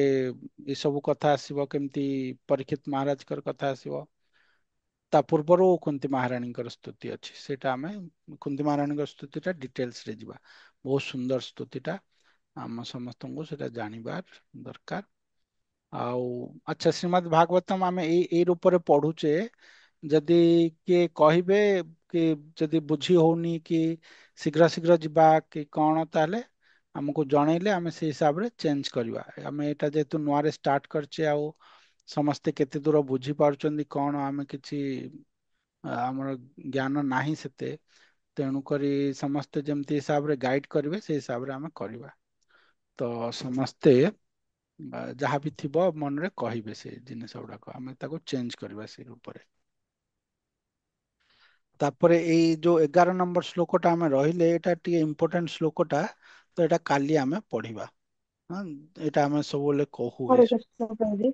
ଏସବୁ କଥା ଆସିବ, କେମିତି ପରୀକ୍ଷିତ ମହାରାଜଙ୍କର କଥା ଆସିବ। ତା ପୂର୍ବରୁ କୁନ୍ତି ମହାରାଣୀଙ୍କର ସ୍ତୁତି ଅଛି, ସେଇଟା ଆମେ କୁନ୍ତି ମହାରାଣୀଙ୍କ ସ୍ତୁତିଟା ଡିଟେଲ୍ସରେ ଯିବା। ବହୁତ ସୁନ୍ଦର ସ୍ତୁତିଟା, ଆମ ସମସ୍ତଙ୍କୁ ସେଇଟା ଜାଣିବାର ଦରକାର। ଆଉ ଆଚ୍ଛା, ଶ୍ରୀମଦ୍ ଭାଗବତମ ଆମେ ଏଇ ରୂପରେ ପଢୁଛେ। ଯଦି କିଏ କହିବେ କି ଯଦି ବୁଝି ହଉନି କି ଶୀଘ୍ର ଶୀଘ୍ର ଯିବା କି କଣ, ତାହେଲେ ଆମକୁ ଜଣେଇଲେ ଆମେ ସେଇ ହିସାବରେ ଚେଞ୍ଜ କରିବା। ଆମେ ଏଇଟା ଯେହେତୁ ନୂଆରେ ଷ୍ଟାର୍ଟ କରିଛେ, ଆଉ ସମସ୍ତେ କେତେ ଦୂର ବୁଝିପାରୁଛନ୍ତି କଣ, ଆମେ କିଛି ଆମର ଜ୍ଞାନ ନାହିଁ ସେତେ, ତେଣୁକରି ସମସ୍ତେ ଯେମିତି ହିସାବରେ ଗାଇଡ୍ କରିବେ ସେଇ ହିସାବରେ ଆମେ କରିବା। ତ ସମସ୍ତେ ଯାହା ବି ଥିବ ମନରେ କହିବେ ସେ ଜିନିଷ ଗୁଡାକ, ଆମେ ତାକୁ ଚେଞ୍ଜ କରିବା ସେଇ ରୂପରେ। ତାପରେ ଏଇ ଯୋଉ 11 ନମ୍ବର ଶ୍ଲୋକଟା ଆମେ ରହିଲେ, ଏଇଟା ଟିକେ ଇମ୍ପୋର୍ଟାଣ୍ଟ ଶ୍ଲୋକଟା, ତ ଏଇଟା କାଲି ଆମେ ପଢିବା। ହଁ, ଏଇଟା ଆମେ ସବୁବେଳେ କହୁ। ହରେ କୃଷ୍ଣ ପ୍ରଭୁଜୀ।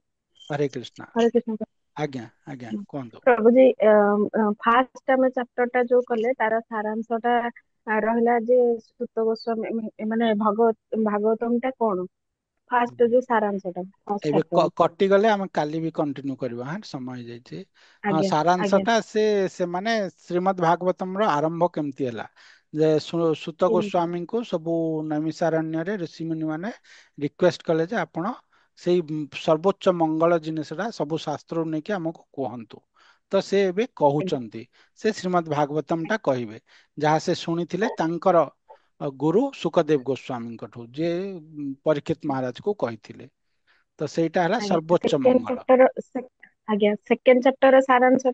ହରେ କୃଷ୍ଣ। ହରେ କୃଷ୍ଣ। ଆଜ୍ଞା ଆଜ୍ଞା କୁହନ୍ତୁ। ପ୍ରଭୁଜୀ, ଫାଷ୍ଟ ଆମେ ଚାପ୍ଟର ଟା ଯୋଉ କଲେ ତାର ସାରାଂଶ ଟା ରହିଲା ଯେ ସୁତ ଗୋସ୍ୱାମୀ ମାନେ ଭାଗବତମ ଟା କଣ, ଫାଷ୍ଟ ଯୋଉ ସାରାଂଶ ଟା ଫାଷ୍ଟ ଏବେ ଚାପ୍ଟର। କଟିଗଲେ ଆମେ କାଲି ବି କଣ୍ଟିନ୍ୟୁ କରିବା। ହଁ, ସମୟ ହେଇଯାଇଛି। ହଁ, ଆଜ୍ଞା, ସାରାଂଶଟା ଆଜ୍ଞା। ସେମାନେ ଶ୍ରୀମଦ୍ ଭାଗବତମର ଆରମ୍ଭ କେମିତି ହେଲା, ଯେ ସୁତ ଗୋସ୍ୱାମୀଙ୍କୁ ସବୁ ନୈମିଷାରଣ୍ୟରେ ଋଷିମୁନି ମାନେ ରିକ୍ୱେଷ୍ଟ କଲେ ଯେ ଆପଣ ସେଇ ସର୍ବୋଚ୍ଚ ମଙ୍ଗଳ ଜିନିଷଟା ସବୁ ଶାସ୍ତ୍ରରୁ ନେଇକି ଆମକୁ କୁହନ୍ତୁ। ତ ସେ ଏବେ କହୁଛନ୍ତି, ସେ ଶ୍ରୀମଦ୍ ଭାଗବତମଟା କହିବେ, ଯାହା ସେ ଶୁଣିଥିଲେ ତାଙ୍କର ଗୁରୁ ଶୁକଦେବ ଗୋସ୍ୱାମୀଙ୍କଠୁ, ଯିଏ ପରୀକ୍ଷିତ ମହାରାଜକୁ କହିଥିଲେ। ତ ସେଇଟା ହେଲା ସର୍ବୋଚ୍ଚ ମଙ୍ଗଳ। Second chapter ସାରାଂଶଟା।